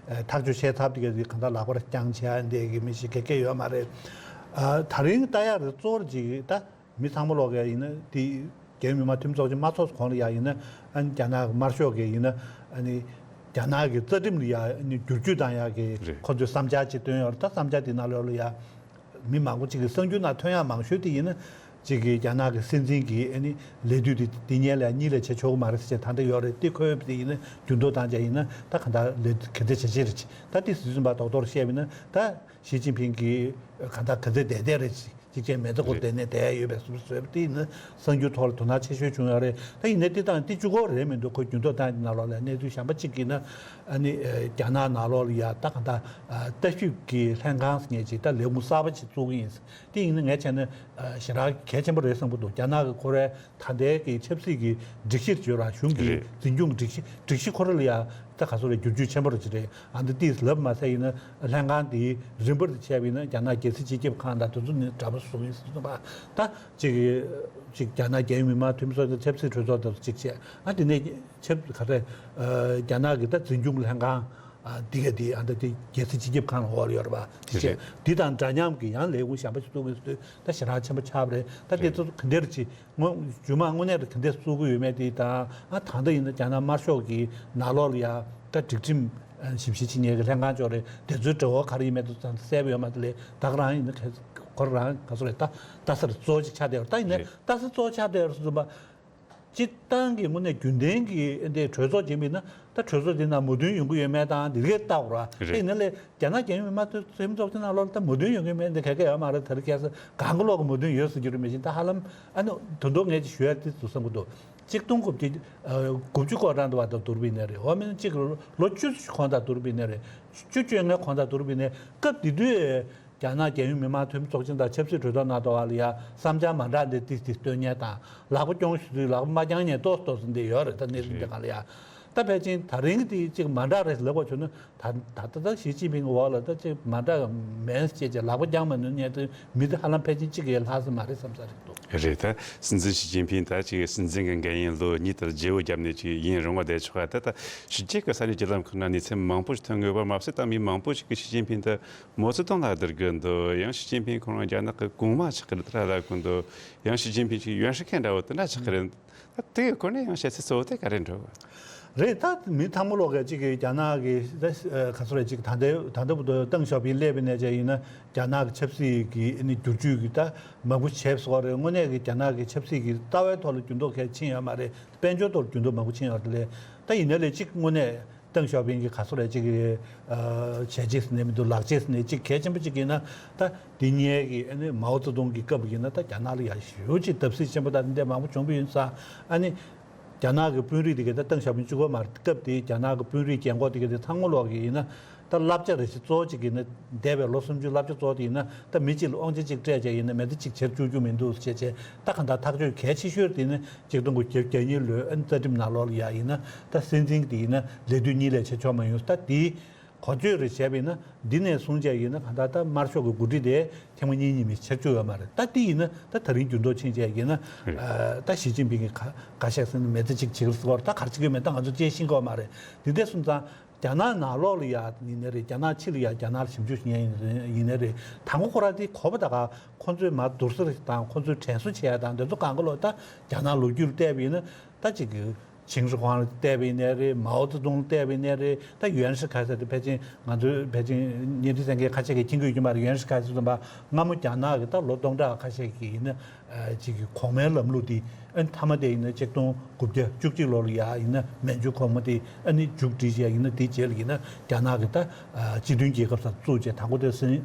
ཐག་གཅོད་བྱེད་ཐབས་དེ་ག་དེ་གང་ལྟར་ལག་པར་བརྐྱངས་བྱས་འདི་གི་མི་ཞིག་ག་གེ་ཡོད་མ་རེད། ཨ་ད་རིང་ལྟ་ཡག་རེད། གཙོ་བོར་ཅིག་ད་མི་ཚང་མ་ལོག་གི་ཡིན་ན་དེ་རྒྱལ་ཡོངས་མི་དམངས་འཐུས་མི་ཚོགས་ཆེན་མ་ཚོགས་གོང་ལ་ཡ་ཡིན་ན་ཨ་ནི་རྒྱ་ནག་གི་དམར་ཤོག་གི་ཡིན་ན་ཨ་ནི་རྒྱ་ནག་གི་རྩ་ཁྲིམས་ལ་ཡ་ཨ་ནི་བསྒྱུར་བཅོས་བཏང་ཡག་གི་རེད། ཁོ་ཚོས་བསམ་འཆར་ཅིག་བཏོན་ཡོད་རེད། ད་བསམ་འཆར་དེ་ནང་ལོགས་ལ་ཡ་མི་མང་པོ་ཅིག་གི་གསར་འགྱུར་ནང་ཐོན་ཡག་མང་ཤོས་དེ་ཡིན་ན་ཅིག་གི་རྒྱ་ནག་གི་སྲིད་འཛིན་གྱི་ཨ་ནི་ལས་དུས་དེ་འདི་ཉིན་ལ་གཉིས་ལས་བྱེད་ཆོག་གི་མ་རེད་ཟེར་ད་འདྲ་ཡོད་རེད། དེ་ཁོས་དེ་ཡིན་ན་འགྱུར་ལྡོག་བཏང་བྱས་ཡིན་ན་ད་ག་འདྲ་ལས་ག་འདྲ་བྱེད་ཆེད་རེད། ད་དེ་ཟིན་ཟིན་པ་རྡོག་རྡོག་བཤད་པ་ཡིན་ན་ད་ཞི་ཅིན་ཕིང་གི་ག་འདྲ་ག་ཚད་བསྡད་བསྡད་རེད། གཅིག་བྱས་མེ་མདའ་སྒོ་རེད། དེ་ནས་བསྡད་ཡོད་པའི་བཟོ་བཟོས་པ་དེ་ཡིན་ན་གསར་འགྱུར་ཐོག་ལ་དོ་སྣང་ཆེ་ཤོས་བྱུང་ཡོད་རེད། ད་ཡིན་ནའི་དེ་དང་དེ་གཅིག་པོ་རེད་མི་འདུག་ཁོས་འགྱུར་ལྡོག་བཏང་ནང་ལོགས་ལ་གནས་ཚུལ་གཞན་པ་གཅིག་གིས་ན་ཨ་ནི་ཨ་རྒྱ་ནག་ནང་ལོགས་ལ་ཡ་ད་ག་འདྲ་ཨ་ལྟ་ཞིབ་ཀྱི་ལྷན་ཁང་ཟེར་མཁན་ཅིག་ད་ལས་ཁུངས་གསར་པ་ཅིག་བཙུགས་ཀྱི་ཡིན། དེ་ཡིན་ན་ངས་བྱས་ན་ཨ་ཞེ་དྲག་གལ་ཆེན་པོ་རེད་བསམ་གྱི་འདུག་རྒྱ་ནག་གི་ཁོ་རའི་ད་ལྟའི་གི་ཆབ་སྲིད་ཀྱི་སྒྲིག་གཞིར་བརྗོད་རང་གཞུང་གི་རེད། འཛིན་སྐྱོང་གི་སྒྲིག་གཞི་སྒྲིག་གཞི་ཁོ་ར་ལ་ཡ་ད་ག་ཚོད་རེད་བསྒྱུར་བཅོས་ཆེན་པོ་རེ་ཅིག་རེད། ཨ་འདི་ཏིས་ལབ་མ་ཟད་ཡིན་ན་ལྷན་ཁང་འདིའི་རིམ་པར་དུ་བྱས་པ་ཡིན་ན་རྒྱ་ནག་རྒྱལ་སྲིད་སྤྱི་ཁྱབ་ཁང་དང་དེ་ཚོ་ནི་འདྲ་པོ་བཟོ་གི་ཡིན་ཟེར་གསུངས་པ། ད་ཅིག་ཅིག་རྒྱ་ནག་རྒྱལ་ཡོངས་མི་དམངས་འཐུས་མི་ཚོགས་ཆེན་ཆབ་སྲིད་གྲོས་ཚོགས་དང་གཅིག་བྱས། ཨ་འདི་ནས་ཆབ་ག་རེ་རྒྱ་ནག་གི་ད་འཛིན་སྐྱོང་ལྷན་ཁང་ཨ་འདི་ག་འདི་ཨ་འདི་དེ་རྒྱལ་སྲིད་སྤྱི་ཁྱབ་ཁང་ལ་འོག་ལ་ཡོད་རེད་པ། དེ་བྱས་རེད། འདི་དང་འདྲ་མཉམ་གི་ཡང་ལས་ཁུངས་གཞན་པ་ཞིག་བཙུགས་དགོས་ཟེར་དུས་ད་ཞེ་དྲག་ཆེན་པོ་ཆགས་པ་རེད། ད་དེ་རེད། ཚོ་ག་འདྲ་ཅིག་དངོས་རྗེས་མ་དངོས་གནས་དུ་ག་འདྲས་བཙུགས་ཀྱི་ཡོད་མེད་དེ་དང་། ཨ་ད་ལྟ་ཡིན་ན་རྒྱ་ནག་དམར་ཤོག་གི་ནང་ལོགས་ལ་ཡ་ད་སྒྲིག་ཁྲིམས་ཨ་ཞིབ་བཤེར་བྱེད་མཁན་གྱི་ལྷན་ཁང་ཅིག་ཡོད་རེད། དེ་ཚོའི་འབྲེལ་བ་ག་རེ་ཡིན་མེད་དེ་ཚོ་གསལ་པོ་ཡོད་མ་རེད། ལས་ད་ག་རང་ཡིན་ན་ག་ཁོ་རང་ག་ཚོད་རེད། ད་ལྟ་ས་རེད་གཙོ་བོ་ཅིག་ཆགས་བསྡད་ཡོད་རེད། ད་ཡིན་ན་རེད། ལྟ་ས་གཙོ་བོ་ཆགས་བསྡད་ཡོད་རེད་ཟེར་དུས་ཙམ་པ། སྤྱིར་བཏང་གི་དངོས་གནས་རྒྱུན་ལྡན་གྱི་འདི་གྲོས་ཚོགས་ཡིན་པ་ཡིན་ན་ད་གྲོས་ཚོགས་འདི་ནང་མོས་མཐུན་ཡོང་གི་ཡོད་མེད་དང་འདི་གས་ལྟ་དགོས་ར། རེད། དེ་ཡིན་ན་ལས་རྒྱ་ནག་རྒྱལ་ཡོངས་མི་དམངས་འཐུས་མི་ཚོགས་ཆེན་ནང་ལོགས་ལ་ད་མོས་མཐུན་ཡོང་གི་མེད་འདི་ག་གེ་ཡོད་མ་རེད། ད་རེས་ཁ་སང་གང་ག་ལོག་གི་མོས་མཐུན་ཡོད་ཟེར་རྒྱུ་རེད། མེད་ཅིང་ད་ཧ་ལམ་ཨ་ནི་ད་དུང་ངས་ཅིག་ཞུ་ཡ་དེ་ཚོ་བསམ་གྱི་འདུག་གཅིག་སྟོང་དགུ་བརྒྱ་དགུ་བཅུ་གོ་གྲངས་དུ་བ་དང་བསྡུར་བ་ཡིན་ན་རེད། འོ་མིན་གཅིག་ལོ་བཅུ་གོང་དང་བསྡུར་བ་ཡིན་ན་རེད། བཅུ་བཅོ་ལྔ་གོང་དང་བསྡུར་བ་ཡིན་ན་སྐབས་དེ་དུས། རྒྱ་ནག་རྒྱལ་ཡོངས་མི་དམངས་འཐུས་མི་ཚོགས་ཆེན་དང་ཆབ་སྲིད་གྲོས་ཚོགས་ནང་དུ་བ་ལ་ཡ་བསམ་འཆར་མ་འདྲ་འདི་ཏིས་ཏིས་བཏོན་མཁན་དང་། ལག་པ་རྐྱོང་ཞུ་དུས་ལག་པ་མ་བརྐྱང་མཁན་ཏོག་ཏོག་ཙམ་འདི་ཡོད་རེད། ད་གནས་ཚུལ་འདི་གང་ལ་ཡ། ད་ཕལ་ཆེར་ད་རིང་གི་དེ་གཅིག་མ་འདྲ་རེད་ལབ་པ་བྱུང་ན། ད་ད་ད་ད་ཞི་ཅིན་ཕིང་གི་འོག་ལ་ད་གཅིག་མ་འདྲ་མེད་ཅེས་ཀྱི་ལག་པ་བརྐྱངས་མ་ནུས་ཉན་དུས་མི་དེ་ཧ་ལམ་ཕལ་ཆེར་གཅིག་གིས་ལྷག་ས་མ་རེད་བསམ་ས་རེད་འདུག་རེད། ད་སྲིད་འཛིན་ཞི་ཅིན་ཕིང་ད་ཅིག་སྲིད་འཛིན་གྱི་འགན་ཡིན་ལོ་གཉིས་ལྟར་བརྗེ་བོ་བརྒྱབ་ནས་ཅིག་ཡུན་རིང་བ་བསྡད་ཆོག་ག་ད་ད་ཕྱི་རྒྱལ་གྱི་ས་གནས་བརྒྱུད་ལམ་ཁག་ན་གནས་ཚུལ་མང་པོ་ཞིག་ཐོན་ཡོད་པ་མ་ཟད། ད་མི་མང་པོ་ཞིག་གིས་ཞི་ཅིན་ཕིང་ད་མའོ་ཙེ་ཏུང་ལ་བསྡུར་གི་འདུག་ཡང་ཞི་ཅིན་ཕིང་ཁོ་རང་རྒྱ་ནག་གི་གོང་མ་ཆགས་ཀྱི་རེད་ད་ལབ་གི་འདུག་ཡང་ཞི་ཅིན་ཕིང་ཅིག་ཡོན་ཧྲི་ཁན་འདྲ་བོ་དེ་འདྲ་ཆགས་ཀྱི་རེད། ད་དེའི་སྐོར་ནས་ཡང་བཤད་ཚུལ་གཙོ་བོ་དེ་ག་རེ་འདྲ་བ། རེད། ད་མི་ཚང་མ་ལོག་གི་གཅིག་གི་རྒྱ་ནག་གི་ད་ག་ཚོད་རེད། གཅིག་ད་ལྟའི་ད་ལྟ་བར་དུ་ཏེང་ཞའོ་ཕིང་སླེབས་པའི་ནས་བྱས་ཡིན་ན་རྒྱ་ནག་གི་ཆབ་སྲིད་ཀྱི་ཨ་ནི་བསྒྱུར་བཅོས་ཀྱི་ད་མང་པོ་བྱས་སོང་བ་རེད། དངོས་གནས་ཀྱི་རྒྱ་ནག་གི་ཆབ་སྲིད་ཀྱི་རྩ་བའི་ཐོག་ལ་འགྱུར་ལྡོག་གལ་ཕྱིན་ཡོད་མ་རེད། དཔལ་འབྱོར་ཐོག་ལ་འགྱུར་ལྡོག་མང་པོ་ཕྱིན་ཡོད་རེད། ད་ཡིན་ན་ལས་གཅིག་དངོས་གནས་ཏེང་ཞའོ་ཕིང་གིས་ག་ཚོད་རེད་ཅིག་གིས་བྱས་རྗེས་ཟིན་ནས་མི་འདུག་ལག་རྗེས་ཟིན་ནས་ཅིག་གལ་ཆེན་པོ་ཅིག་ཡིན་ན། ད་འདི་སྔོན་གྱི་ཨ་ནི་མའོ་ཙེ་ཏུང་གི་སྐབས་ཡིན་ན་ད་རྒྱ་ནག་ལ་ཡ་ཞེ་པོ་ཅིག་བརྡབ་གསིག་ཆེན་པོ་དང་འདི་འདྲ་མང་པོ་བྱུང་བ་ཡིན་ཙང་། ཨ་ནི་རྒྱ་ནག་གི་དཔོན་རིགས་དེ་གས་ད་ཏེང་ཞའོ་ཕིང་གཅིག་པོ་མ་རེད། སྐབས་དེའི་རྒྱ་ནག་གི་དཔོན་རིགས་རྒན་འཁོགས་དེ་གས་དེ་ཚང་མ་ལོག་གི་ཡིན་ན་ད་བསླབ་བྱ་རེ་ཞིག་གཙོ་བོ་ཅིག་ཡིན་ན། འདས་པའི་ལོ་སུམ་ཅུ་བསླབ་བྱ་གཙོ་བོ་དེ་ཡིན་ན་ད་མི་གཅིག་ལ་དབང་ཆ་གཅིག་སྤྲད་བྱས་ཡིན་ན་མི་དེ་གཅིག་བྱེད་བཅུག་རྒྱུ་མི་འདུག་ཅེས་བྱས། ད་གང་ལྟར་ཐག་གཅོད་གལ་ཆེ་ཤོས་དེ་ནི་གཅིག་སྟོང་དགུ་བརྒྱ་གྱ་གཉིས་ལོའི་ཨ་ནི་རྩ་ཁྲིམས་ནང་ལོགས་ལ་ཡ་ཡིན་ན་ད་སྲིད་འཛིན་དེ་ཡིན་ན་ལས་དུས་གཉིས་ལས་བྱེད་ཆོག་མ་ཡོང་། ད་དེའི་གོ་ཆོད་རེ་བྱས་པ་ཡིན་ན་འདི་ནས་བཟུང་བྱས་ཡིན་ན་གང་ལྟར་ད་དམར་ཤོག་གི་འགོ་ཁྲིད་དེ་ཐེངས་མ་གཉིས་གཉིས་མི་ཆགས་རྒྱུ་ཡོད་མ་རེད། ད་དེ་ཡིན་ན་ད་ད་རིང་འགྱུར་ལྡོག་ཕྱིན་བྱས་ཡིན་ན་ཨ་ད་ཞི་ཅིན་ཕིང་གི་ཁ་ཁ་ཤས་ཟེར་ན་མེ་མདའ་གཅིག་བྱེད་ཀྱི་སྐོར་ད་ག་རེ་བྱེད་ཀྱི་ཡོད་མེད་ད་ང་ཚོ་ཅིག་ཤེས་ཀྱི་ཡོད་མ་རེད། དེ་འདྲ་སོང་ཙང་། རྒྱ་ནག་ནང་ལོགས་ལ་ཡ་ཡིན་ནའི་རེད། རྒྱ་ནག་ཕྱི་ལ་ཡ་རྒྱ་ནག་ལ་ཞིབ་འཇུག་བྱེད་མཁན་ཡིན་ནའི་རེད། དང་པོ་ཁོ་རང་དེ་གོ་བ་ད་ག་ཁོ་ཚོའི་མར་བསྡུར་ས་དང་ཁོ་ཚོའི་དྲན་གསོ་བྱེད་ཡ་དང་དེ་ཚོ་གང་ག་ལོག་ད་རྒྱ་ནག་ལོ་རྒྱུས་ལ་བལྟས་པ་ཡིན་ན་ད་ཅིག་ཆིང་ཧྲི་ཧོང་ལ་བལྟས་པ་ཡིན་ནའི་རེད། མའོ་ཙེ་ཏུང་ལ་བལྟས་པ་ཡིན་ནའི་རེད། ད་ཡུན་ཧྲི་ཁ་ཟེར་དེ་ཕལ་ཆེར་ང་ཚོའི་ཕལ་ཆེར་བརྙན་འཕྲིན་གསན་མཁན་ཁ་ཤས་ཀྱིས་མཁྱེན་གྱི་ཡོད་ཀྱི་མ་རེད། ཡུན་ཧྲི་ཁ་ཟེར་དུས་ཙམ་པ་སྔ་མོ་རྒྱ་ནག་གི་ད་ལོ་སྟོང་ཕྲག་ཁ་ཤས་ཀྱི་ཡིན་ན། ཅིག་གི་གོང་མའི་ལམ་ལུགས་འདི་ཨ་ནི་མཐའ་མ་དེ་ཡིན་ན་ཆིག་སྟོང་དགུ་བརྒྱ་བཅུ་གཅིག་ལོ་ལ་ཡ་ཡིན་ན་མན་ཇུ་གོང་མ་དེ་ཨ་ནི་མཇུག་སྒྲིལ་བྱས་ཡིན་ན་དེའི་རྗེས་ལ་ཡིན་ན་རྒྱ་ནག་གི་ད་སྤྱི་མཐུན་རྒྱལ་ཁབ་སར་བཙུགས་བྱས་དང་པོ་དེ་སུན་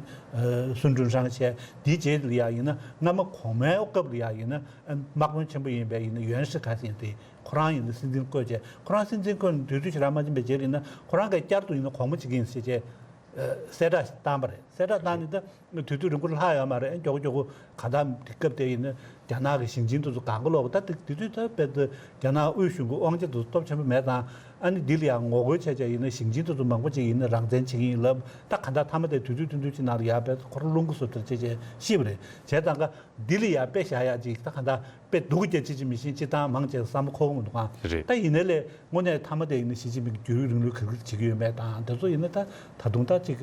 སུན་ཀྲུང་ཧྲང་བྱས། དེའི་རྗེས་ལ་ཡ་ཡིན་ན་སྔ་མ་གོང་མའི་སྐབས་ལ་ཡ་ཡིན་ན་དམག་དཔོན་ཆེན་པོ་ཡིན་པའི་ཡིན་ན་ཡོན་ཧྲི་ཁ་ཟེར་དེ་ཁོ་རང་ཡིན་ན་སྲིད་འཛིན་བསྐོས་བྱས། ཁོ་རང་སྲིད་འཛིན་བསྐོས་ནས་དུས་ཚོད་ཞེ་དྲག་མ་ཕྱིན་པའི་རྗེས་ལ་ཡིན་ན་ཁོ་རང་གིས་བསྐྱར་དུ་ཡིན་ན་གོང་མ་བྱེད་ཀྱི་ཡིན་ཟེར་བྱས། གསལ་བསྒྲགས་ཤིག་བཏང་པ་རེད། གསལ་བསྒྲགས་བཏང་ནས་ད་དུས་ཚོད་རིང་པོ་ལྷག་ཡོད་མ་རེད། མགྱོགས་མགྱོགས་གང་ལྟར་དེ་སྐབས་དེ་ཡིན་ན་རྒྱ་ནག་གི་ཞིང་ཆེན་དེ་ཚོ་གང་ག་ལོག་ད་དེ་དེ་དུས་ད་དཔེ་ད་རྒྱ་ནག་དབུས་གཞུང་གི་དབང་ཆ་དེ་ཚོ་སྟོབས་ཆེན་པོ་མེད་ཙང་། ཨ་ནི་འདི་ལ་ཡང་ངོ་རྒོལ་བྱས་བྱས་ཡིན་ན་ཞིང་ཆེན་དེ་ཚོ་མང་པོ་ཅིག་ཡིན་ན་རང་བཙན་བྱེད་ཀྱི་ཡིན་ལབ། ད་གང་ལྟར་མཐའ་མ་དེ་དུས་ཚོད་ཐུང་ཐུང་ཅིག་ནང་ལ་ཡར་དཔེ་ཁོ་རང་རླུང་བུ་བཟོ་ཐུབ་བྱས་བྱས་ཤེས་པ་རེད། བྱས་ཙང་ཀ་འདི་ལ་ཡར་དཔེ་བཞག་ཡག་ཅིག་ད་གང་ལྟར། དཔེ་སྡུག་རྒྱག་ཅི་ཅི་མི་ཤེས་ཅི་ཐང་མང་ཆེ་བསམ་བློ་འཁོར་གི་མི་འདུག་ཨང་། རེད། ད་ཡིན་ནའི་ལས་དངོས་གནས་མཐའ་མ་དེ་ཡིན་ན་ཞི་ཅིན་ཕིང་གི་བརྒྱུད་རིམ་རིང་ལུགས་ག་རེ་བྱེད་ཀྱི་ཡོད་མེད་དང་དེ་ཚོ་ཡིན་ན་ད་ད་དུང་ད་ཅིག་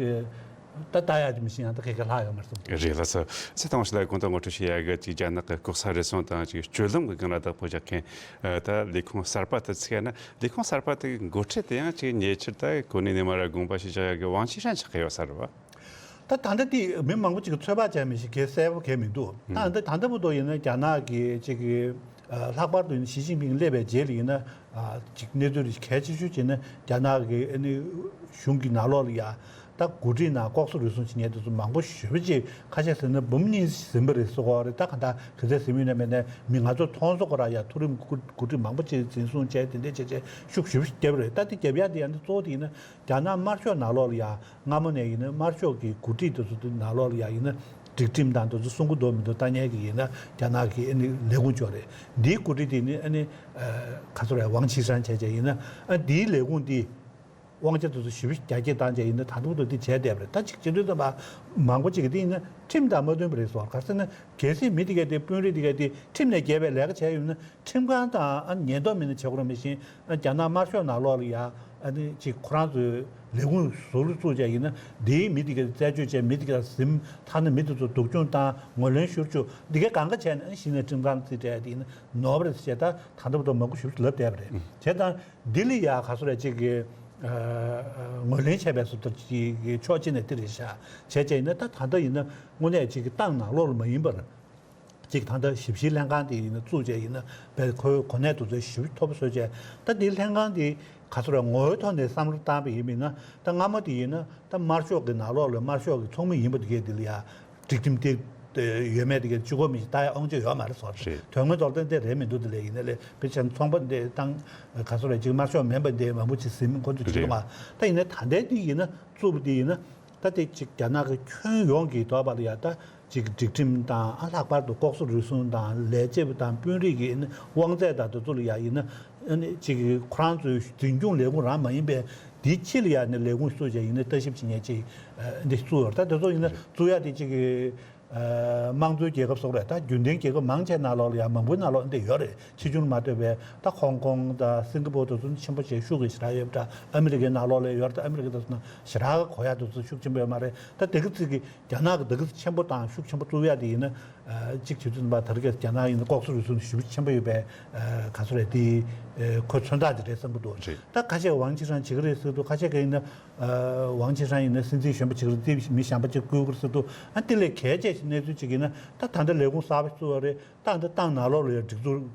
ད་ལྟ་ཡག་ཅི་མི་ཤེས་ཡང་ད་ག་ག་ལྷག་ཡོད་མ་རེད་བསམ་གི། རེད་ལགས་སོ། ཚེ་ཐང་ཞིག་ལ་གོང་དུ་ངོ་སྤྲོད་བྱེད་ཡག་གི་ཅིག་རྒྱ་ནག་གི་ལྐོག་ཟ་རུལ་སུངས་དང་ཅིག་སྤྱོད་ལམ་གྱི་སྒང་ལ་བདག་པོ་རྒྱག་མཁན་ད་ལས་ཁུངས་གསར་པ་དེ་ཚུགས་ཡ་ན་ལས་ཁུངས་གསར་པ་དེ་གི་འགོ་ཁྲིད་དེ་ཡང་ཅིག་ཉེ་ཆར་ད་གོ་གནས་ནས་མར་དགོངས་པ་ཞུས་བཞག་ཡག་གི་ཝང་ཆི་ཧྲན་ཆགས་ཀྱི་ཡོད་ས་རེད་བ། ད་ད་ལྟ་དེ་མི་མང་པོ་ཅིག་གིས་ཚོད་དཔག་བྱས་མི་ཤེས་གལ་གསལ་པོ་གལ་མི་འདུག་ད་ད་ད་ལྟ་བར་དུ་ཡིན་ན་རྒྱ་ནག་གི་ཅིག་གི་ལྷག་པར་དུ་ཡིན་ན་ཞི་ཅིན་ཕིང་སླེབས་པའི་རྗེས་ལ་ཡིན་ན་ཅིག་གནས་ཚུལ་རིགས་གལ་ཆེ་ཤོས་བྱས་ན་རྒྱ་ནག་གི་ཨ་ནི་གཞུང་གི་ནང་ལོགས་ལ་ཡ་ད་འགོ་ཁྲིད་ནང་ལྐོག་ཟ་རུལ་སུངས་བྱེད་མཁན་དེ་ཚོ་མང་པོ་ཞེ་པོ་ཅིག་ཁ་ཤས་ཟེར་ན་འབུམ་གཉིས་ཟིན་པ་རེད་ཟེར་གོ་རེད། ད་ག་ད་ག་ཚད་ཟིན་ཡོད་ན་མེད་ན་མི་ང་ཚོ་མཐོང་ས་ཁོ་ར་ཡ་མཐོ་རིམ་འགོ་ཁྲིད་མང་པོ་ཅིག་འཛིན་བཟུང་བྱས་དེ་འདྲས་བྱས་བྱས་ཤུགས་ཞེ་པོ་ཅིག་བརྒྱབ་རེད། ད་དེ་བརྒྱབ་ཡ་དེ་ཡང་གཙོ་བོ་དེ་ཡིན་ན་རྒྱ་ནག་དམར་ཤོག་ནང་ལོགས་ལ་ཡ། སྔ་མོ་ནས་ཡིན་ན་དམར་ཤོག་གི་འགོ་ཁྲིད་དེ་ཚོ་དེ་ནང་ལོགས་ལ་ཡ་ཡིན་ན་སྒྲིག་ཁྲིམས་དང་དེ་ཚོ་སྲུང་གི་འདུག་མི་འདུག་ལྟ་མཁན་གྱི་ཡིན་ན་རྒྱ་ནག་གི་ཨ་ནི་ལས་ཁུངས་ཅིག་ཡོད་རེད། འདིའི་འགོ་ཁྲིད་དེ་ནི་ཨ་ནི་ག་ཚོད་རེད། ཝང་ཆི་ཧྲན་བྱས་བྱས་ཡིན་ན་ཨ་འདིའི་ལས་ཁུངས་དེ་དབང་ཆ་དེ་ཚོ་ཞེ་པོ་རྒྱ་སྐྱེད་བཏང་བྱས་ཡིན་ན་ད་དུང་དུ་དེ་བྱས་བསྡད་པ་རེད། ད་ཅིག་བྱེད་དུས་ཙམ་པ་མང་པོ་ཅིག་གིས་དེ་ཡིན་ན་ཁྲིམས་དང་མ་མཐུན་པ་རེད་ཟེར་བ། ག་རེ་ཟེར་ན་གལ་སྲིད་མི་དེ་གས་དེ་དཔོན་རིགས་དེ་གས་དེ་ཁྲིམས་ནས་འགལ་བའི་ལས་ཀ་བྱས་ཡོད་ན། ཁྲིམས་ཁང་དང་ཨ་ཉེན་རྟོག་མི་སྣ་བྱེད་དགོས་རེད། མི་ཤེས་ཨ་རྒྱ་ནག་དམར་ཤོག་ནང་ལོགས་ལ་ཡ་ཨ་ནི་ཅིག་ཁོ་རང་ཚོའི་ལས་ཁུངས་ཟུར་བཙུགས་བྱས་ཡིན་ན་འདིའི་མི་དེ་ག་རྩད་གཅོད་བྱས་མི་དེ་ག་ཟིན་ཐ་ན་མི་དེ་ཚོ་སྡུག་སྦྱོང་བཏང་ངོས་ལེན་ཞུ་བཅུག་འདི་ག་གང་ག་བྱས་ནས་གཞི་ནས་ཁྲིམས་ཁང་རྩིས་སྤྲད་དེ་ཡིན་ན་ནོར་བ་རེད་ཟེར་ད་ད་ལྟ་བར་དུ་མང་པོ་ཞིག་ལབ་བསྡད་པ་རེད། བྱས་ཙང་འདི་ལ་ཡ་ག་ཚོད་རེད་ཅིག་གི་ངོས་ལེན་བྱས་པའི་བཟོ་ལྟ་ཅིག་གི་ཕྱོགས་གཅིག་ནས་དེ་རེད་ཤག་བྱས་བྱས་ཡིན་ན་ད་ད་ལྟ་ཡིན་ན་དངོས་གནས་ཅིག་གི་ཏང་ནང་ལོགས་ལ་མ་ཡིན་པར། ཅིག་ད་ལྟ་ཞིབ་བཤེར་ལྷན་ཁང་དེ་ཡིན་ན་བཙུགས་བྱས་ཡིན་ན་བས་ཁོའི་གོ་གནས་དེ་ཚོ་ཞེ་པོ་མཐོ་པོ་བཟོས་བྱས། ད་དེའི་ལྷན་ཁང་དེ་ག་ཚོད་རེད་ངོ་བོའི་ཐོག་ནས་བསམ་བློ་བཏང་བ་ཡིན་མིན་ན་ད་སྔ་མོ་དེ་ཡིན་ན་ད་དམར་ཤོག་གི་ནང་ལོགས་ལ་དམར་ཤོག་གི་ཚོགས་མི་ཡིན་པ་དེ་གས་དེ་ལ་ཡ་སྒྲིག་ཁྲིམས་དེ་ཡོད་མེད་དེ་གས་གཅིག་པོ་མི་ཤེས། ད་ཡ་དབང་ཆ་ཡོད་མ་རེད་ཟེར་བ་རེད། དོན་དངོས་ཐོག་ལ་དེ་རེད་མི་འདུག་དེ་ལས་ཡིན་ན་ལས་དཔེ་ཆ་ཚོང་པ་འདི་དང་ག་ཚོད་རེད་ཅིག་དམར་ཤོག་མིན་པ་འདི་མང་པོ་ཅིག་ཟིན་ཁོ་ཚོ་ཅིག་འདུག་ཨ། ད་ཡིན་ན་ད་ལྟའི་དེ་ཡིན་ན་བཙུགས་པ་དེ་ཡིན་ན། ད་དེ་གཅིག་རྒྱ་ནག་གི་ཁྱོན་ཡོངས་ཀྱི་དོགས་པ་ལ་ཡ་ད་གཅིག་སྒྲིག་ཁྲིམས་དང་ཨ་ལྷག་པར་དུ་ལྐོག་ཟ་རུལ་སུངས་དང་ལས་བྱེད་པ་དང་དཔོན་རིགས་ཀྱི་དབང་ཚད་དང་དེ་ཚོ་ལ་ཡ་ཡིན་ན་ ཨ་ནི་ཅིག་ཁོ་རང་ཚོའི་འཛིན་སྐྱོང་ལས་ཁུངས་རང་མ་ཡིན་པའི་དེའི་ཕྱི་ལ་ཡ་ནས་ལས་ཁུངས་བཙུགས་བྱས་ཡིན་ན་ལྟ་ཞིབ་བྱེད་མཁན་ཅིག་འདི་བཙུགས་ཡོད་རེད། ད་དེ་ཚོ་ཡིན་ན་བཙུགས་ཡ་དེ་ཅིག་དམངས་གཙོའི་རྒྱལ་ཁབ་སོགས་རེད། ད་རྒྱུན་ལྡན་རྒྱལ་ཁབ་མང་ཆེ་ནང་ལོགས་ལ་ཡ་མང་པོའི་ནང་ལོགས་འདི་ཡོད་རེད། ཕྱི་རྒྱལ་མ་གཏོགས་པའི་ད་ཧོང་ཀོང་དང་སིང་ག་པོར་དེ་ཚོ་ཆེན་པོ་བྱས་ཤུགས་ཀྱིས་ཞེ་དྲག་ཡོད་པ་འདྲ། ཨ་མི་རི་ཀའི་ནང་ལོགས་ལ་ཡོད་རེད། ད་ཨ་མི་རི་ཀ་དེ་ཚོ་ནང་ཞེ་དྲག་གོ་ཡ་དེ་ཚོ་ཤུགས་ཆེན་པོ་ཡོད་མ་རེད། ད་དེ་ག་ཚིག་གི་རྒྱ་ནག་གི་དེ་ག་ཆེན་པོ་དང་ཤུགས་ཆེན་པོ་བཙུགས་ཡ་དེ་ཡིན་ན། གཅིག་བྱེད་ཚུལ་ནི་ད་རེས་རྒྱ་ནག་ཡིན་ན་ལྐོག་ཟ་རུལ་སུངས་ཞེ་པོ་ཆེན་པོ་ཡོད་པའི་ག་ཚོད་རེད་དེ་ཁོ་མཚོན་རྟགས་ཅིག་རེད་བསམ་གྱི་འདུག་རེད། ད་ཁ་ཤས་ཝང་ཆི་ཧྲན་བྱེད་ཀྱི་རེད་ཟེར་འདུག་ཁ་ཤས་ཀྱིས་ཡིན་ན་ཝང་ཆི་ཧྲན་ཡིན་ན་སྲིད་འཛིན་གཞོན་པ་བྱེད་ཀྱི་རེད། དེ་མི་གཞན་པ་ཅིག་བསྐོ་གི་རེད་ཟེར་འདུག་ཨ་དེ་ལས་གལ་ཆེ་ཤོས་གནས་ཚུལ་ཅིག་ཡིན་ན་ད་ད་ལྟ་ལས་ཁུངས་གསར་པ་བཙུགས་པ་རེད། ད་ད་ཏང་ནང་ལོགས་ལ་ཡང་སྒྲིག་འཛུགས་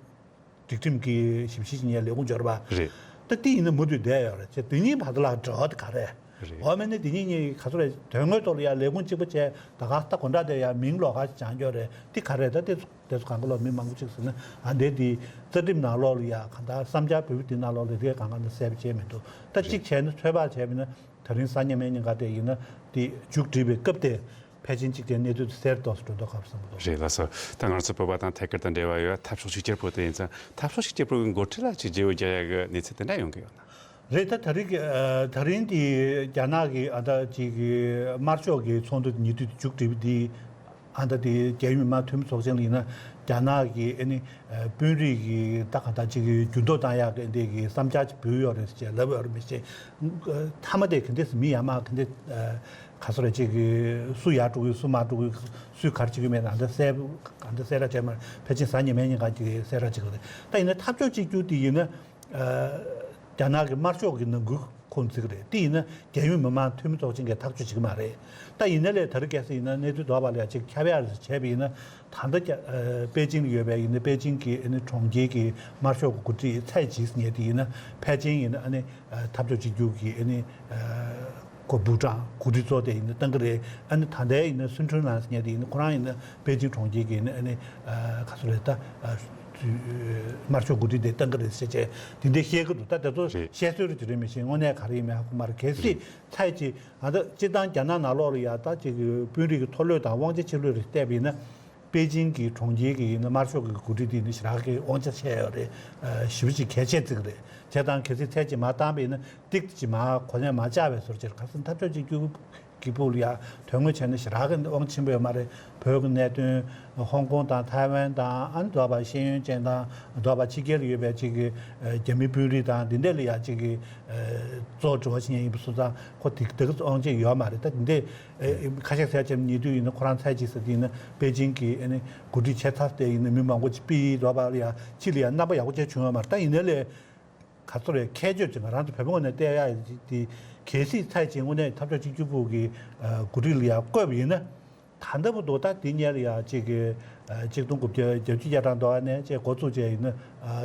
སྒྲིག་ཁྲིམས་ཀྱི་ཞིབ་བཤེར་བྱེད་མཁན་ལས་ཁུངས་འབྱོར་བ་རེད། ད་དེ་ཡིན་ན་མུ་མཐུད་བསྡད་ཡོད་རེད་ཅེས་དེ་གཉིས་བར་དུ་ལ་འབྲེལ་བ་དེ་ག་རེད། རེད། འོ་མེད་ནི་དེ་གཉིས་གཉིས་ག་ཚོད་རེད། དོན་དངོས་ཐོག་ལ་ཡང་ལས་ཁུངས་གཅིག་པ་བྱས་ད་ག་ད་གོ་འདྲ་དེ་ཡང་མིང་ལོགས་ཀ་ཞིག་སྦྱང་རྒྱུ་རེད། དེ་ག་རེད། ད་དེ་ཚོ་དེ་ཚོ་གང་ག་ལོག་མི་མང་པོ་ཅིག་ཟེར་ན་ཨ་འདས་དེ་རྩ་ཁྲིམས་ནང་ལོགས་ལ་ཡང་གང་ལྟར་བསམ་འཆར་འབུལ་བ་དེ་ནང་ལོགས་ལ་དེ་གང་ག་ནས་གསལ་པོ་བྱས་མི་འདུག་ད་གཅིག་བྱས་ན་ཚོད་དཔག་བྱས་པ་ཡིན་ན་ད་རིང་གཟའ་ཉི་མའི་ཉིན་ག་དེ་ཡིན་ན་དེ་མཇུག་སྒྲིལ་བའི་སྐབས་དེ། ཕལ་ཆེར་གཅིག་དེ་གནས་ཚུལ་དེ་གསལ་ཏོག་ཙམ་འགྲོ་མདོག་ཁ་པོ་བསམ་གྱི་འདུག་རེད་ལགས་སོ། ད་ང་ཚོ་བོད་པ་དང་ཐད་ཀར་དང་འབྲེལ་བ་ཡོད་འཐབ་ཕྱོགས་གཅིག་གྱུར་པུའུ་དེ་ཡིན་ཙང་འཐབ་ཕྱོགས་གཅིག་གྱུར་པུའུ་གི་འགོ་ཁྲིད་ལ་ཅིག་བརྗེ་བོ་རྒྱག་ཡག་གི་གནས་ཚུལ་དེ་འདྲ་ཡོང་གི་ཡོད་ན། རེད། ད་ད་རིང་གི་ད་རིང་དེ་རྒྱ་ནག་གི་ཨ་ད་ཅིག་གི་དམར་ཤོག་གི་ཚོགས་འདུ་ཉེ་དུས་མཇུག་སྒྲིལ་བ་དེ་ཨ་ད་དེ་རྒྱལ་ཡོངས་མི་དམངས་འཐུས་མི་ཚོགས་ཆེན་ལ་ཡིན་ན་རྒྱ་ནག་གི་ཨ་ནི་དཔོན་རིགས་ཀྱི་ད་ག་ད་ཅིག་གི་འགྱུར་ལྡོག་བཏང་ཡག་གི་འདི་གི་བསམ་འཆར་ཅིག་འབུལ་ཡོད་རེད་ཅེས་ལབ་ཡོད་རེད། མི་ཤེས་མཐའ་མ་དེ་ག་འདྲས་མི་ཡར་མར་ག་འདྲས། ག་སོ་རེ་ཅིག་གི་སུ་ཡར་འགྲོ་གི་སུ་མར་འགྲོ་གི་སུས་ག་རེ་བྱེད་ཀྱི་མེད་ན་འདི་གསལ་ག་འདི་གསལ་ར་བྱས་མ་རེད། ཕལ་ཆེར་གཟའ་ཉི་མའི་ཉིན་ག་ཅིག་གསལ་ར་བྱེད་ཀྱི་རེད། ད་ཡིན་ན་འཐབ་ཕྱོགས་གཅིག་གྱུར་དེ་ཡིན་ན་རྒྱ་ནག་གི་དམར་ཤོག་གི་ནང་ཁུལ་ཁོངས་བརྩི་གི་རེད། དེ་ཡིན་ན་རྒྱལ་ཡོངས་མི་དམངས་འཐུས་མི་ཚོགས་ཆེན་གྱིས་ཐག་གཅོད་བྱེད་ཀྱི་མ་རེད། ད་ཡིན་ན་ལས་ད་རེས་གལ་སྲིད་ཡིན་ན་གནས་ཚུལ་དོགས་པ་ལ་ཡ་ཅིག་ཁྱབ་ཡག་རེ་བྱས་པ་ཡིན་ན་ད་ལྟ་རྒྱ་པེ་ཅིང་ལ་ཡོད་པའི་ཡིན་ན་པེ་ཅིང་གི་ཨ་ནི་གྲོང་ཁྱེར་གྱི་དམར་ཤོག་གི་འགོ་ཁྲིད་ཚའེ་ཅི་ཟེར་མཁན་དེ་ཡིན་ན་ཕལ་ཆེར་ཡིན་ན་ཨ་ནི་འཐབ་ཕྱོགས་གཅིག་གྱུར་གྱི་ཨ་ནི། ཁོ་部长་འགོ་ཁྲིད་ཚོ་དེ་ཡིན་ན་བཏང་གི་རེད། ཨ་ནི་ད་ལྟའི་ཡིན་ན་སུན་ཁྲུན་ལན་ཟེར་མཁན་དེ་ཡིན་ན་ཁོ་རང་ཡིན་ན་པེ་ཅིང་གྲོང་ཁྱེར་གྱི་ཡིན་ན་ཨ་ནི་ག་ཚོད་རེད་ད། དམར་ཤོག་འགོ་ཁྲིད་དེ་བཏང་གི་རེད་ཟེར་བྱས་དེ་འདྲ་བཤད་ཀྱི་འདུག་ད་དེ་ཚོ་རེད། བཤད་སྲོལ་རེད་ཅི་རེད་མི་ཤེས། དངོས་གནས་ག་རེ་ཡིན་མིན་ཧ་གོ་མ་རེད། གལ་སྲིད་རེད། ཚའེ་ཅི་ཨ་ད་སྤྱིར་བཏང་རྒྱ་ནག་ནང་ལོགས་ལ་ཡ་ད་ཅིག་དཔོན་རིགས་ཀྱི་མཐོ་ལོས་དང་དབང་ཆ་ཆེ་ལོས་རེ་བལྟས་པ་ཡིན་ན། པེ་ཅིང་གི་གྲོང་ཁྱེར་གྱི་ཡིན་ན་དམར་ཤོག་གི་འགོ་ཁྲིད་དེ་ནི་ཞེ་དྲག་གི་དབང་ཆ་ཆེ་ཡོད་རེད། ཞེ་པོ་ཅིག་གལ་ཆེ་བརྩི་གི་རེད། བྱས་ཙང་གལ་སྲིད་ཚད་ཅིག་མར་བཏང་པ་ཡིན་ན་ཏིག་ཅིག་མར་གོ་གནས་མར་བཅག་པའི་བཟོ་འདྲ་ཅིག་ཁ་སང་འཐབ་ཕྱོགས་གཅིག་གྱུར་གྱི་པུའུ་ལ་ཡ་དོན་དངོས་བྱས་ན་ཞེ་དྲག་གི་དབང་ཆེན་པོ་ཡོད་མ་རེད། བོད་ཀྱི་གནད་དོན་ཧོང་ཀོང་དང་ཐའེ་ཝན་དང་ཨ་ནི་འདོད་པ་ཤེས་ཡོན་ཅན་དང་འདོད་པ་ཕྱི་རྒྱལ་ལ་ཡོད་པའི་ཅིག་གི་རྒྱ་མི་དཔོན་རིགས་དང་འདི་འདྲ་ལ་ཡ་ཅིག་གི་གཙོ་བོ་དྲི་བ་བྱེད་མཁན་ཡིན་པ་སོང་ཙང་ཁོ་དེ་དེ་གི་དབང་ཆེན་ཡོད་མ་རེད། ད་འདི་འདྲ། ཨེ་ཁ་ཤས་ཟེར་ཅིག་ཉེ་དུས་ཡིན་ན་ཁོ་རང་ཚའེ་ཅི་ཟེར་དེ་ཡིན་ན་པེ་ཅིང་གི་ཨ་ནི་འགོ་ཁྲིད་བྱས་ཚར་ཏེ་ཡིན་ན་མི་མང་པོ་ཅིག་ཕྱིར་ལོག་པ་ལ་ཡ་ཕྱི་ལ་ཡ་རྣམ་པ་ཡག་པོ་ཅིག་བྱུང་ཡོད་མ་རེད། ད་ཡིན་ནའི་ལས་ག་ཚོད་རེད། ཁྱད་ཆོས་ཅིག་ང་རང་ཚོ་བོད་པ་ངོས་ནས་བལྟས་ཡ་དེ་གལ་སྲིད་ཚའེ་ཅི་དངོས་གནས་འཐབ་ཕྱོགས་གཅིག་གྱུར་པུའུ་གི་འགོ་ཁྲིད་ལ་ཡ་བསྐོས་པ་ཡིན་ན་ད་ལྟ་བུ་དུ་ད་དེ་སྔོན་ལ་ཡ་ཅིག་གི་ཆིག་སྟོང་དགུ་བརྒྱ་བརྒྱད་ཅུ་གྱ་གྲངས་དོ་ཨ་ནས་ཅེས་འགོ་བཙུགས་བྱས་ཡིན་ན།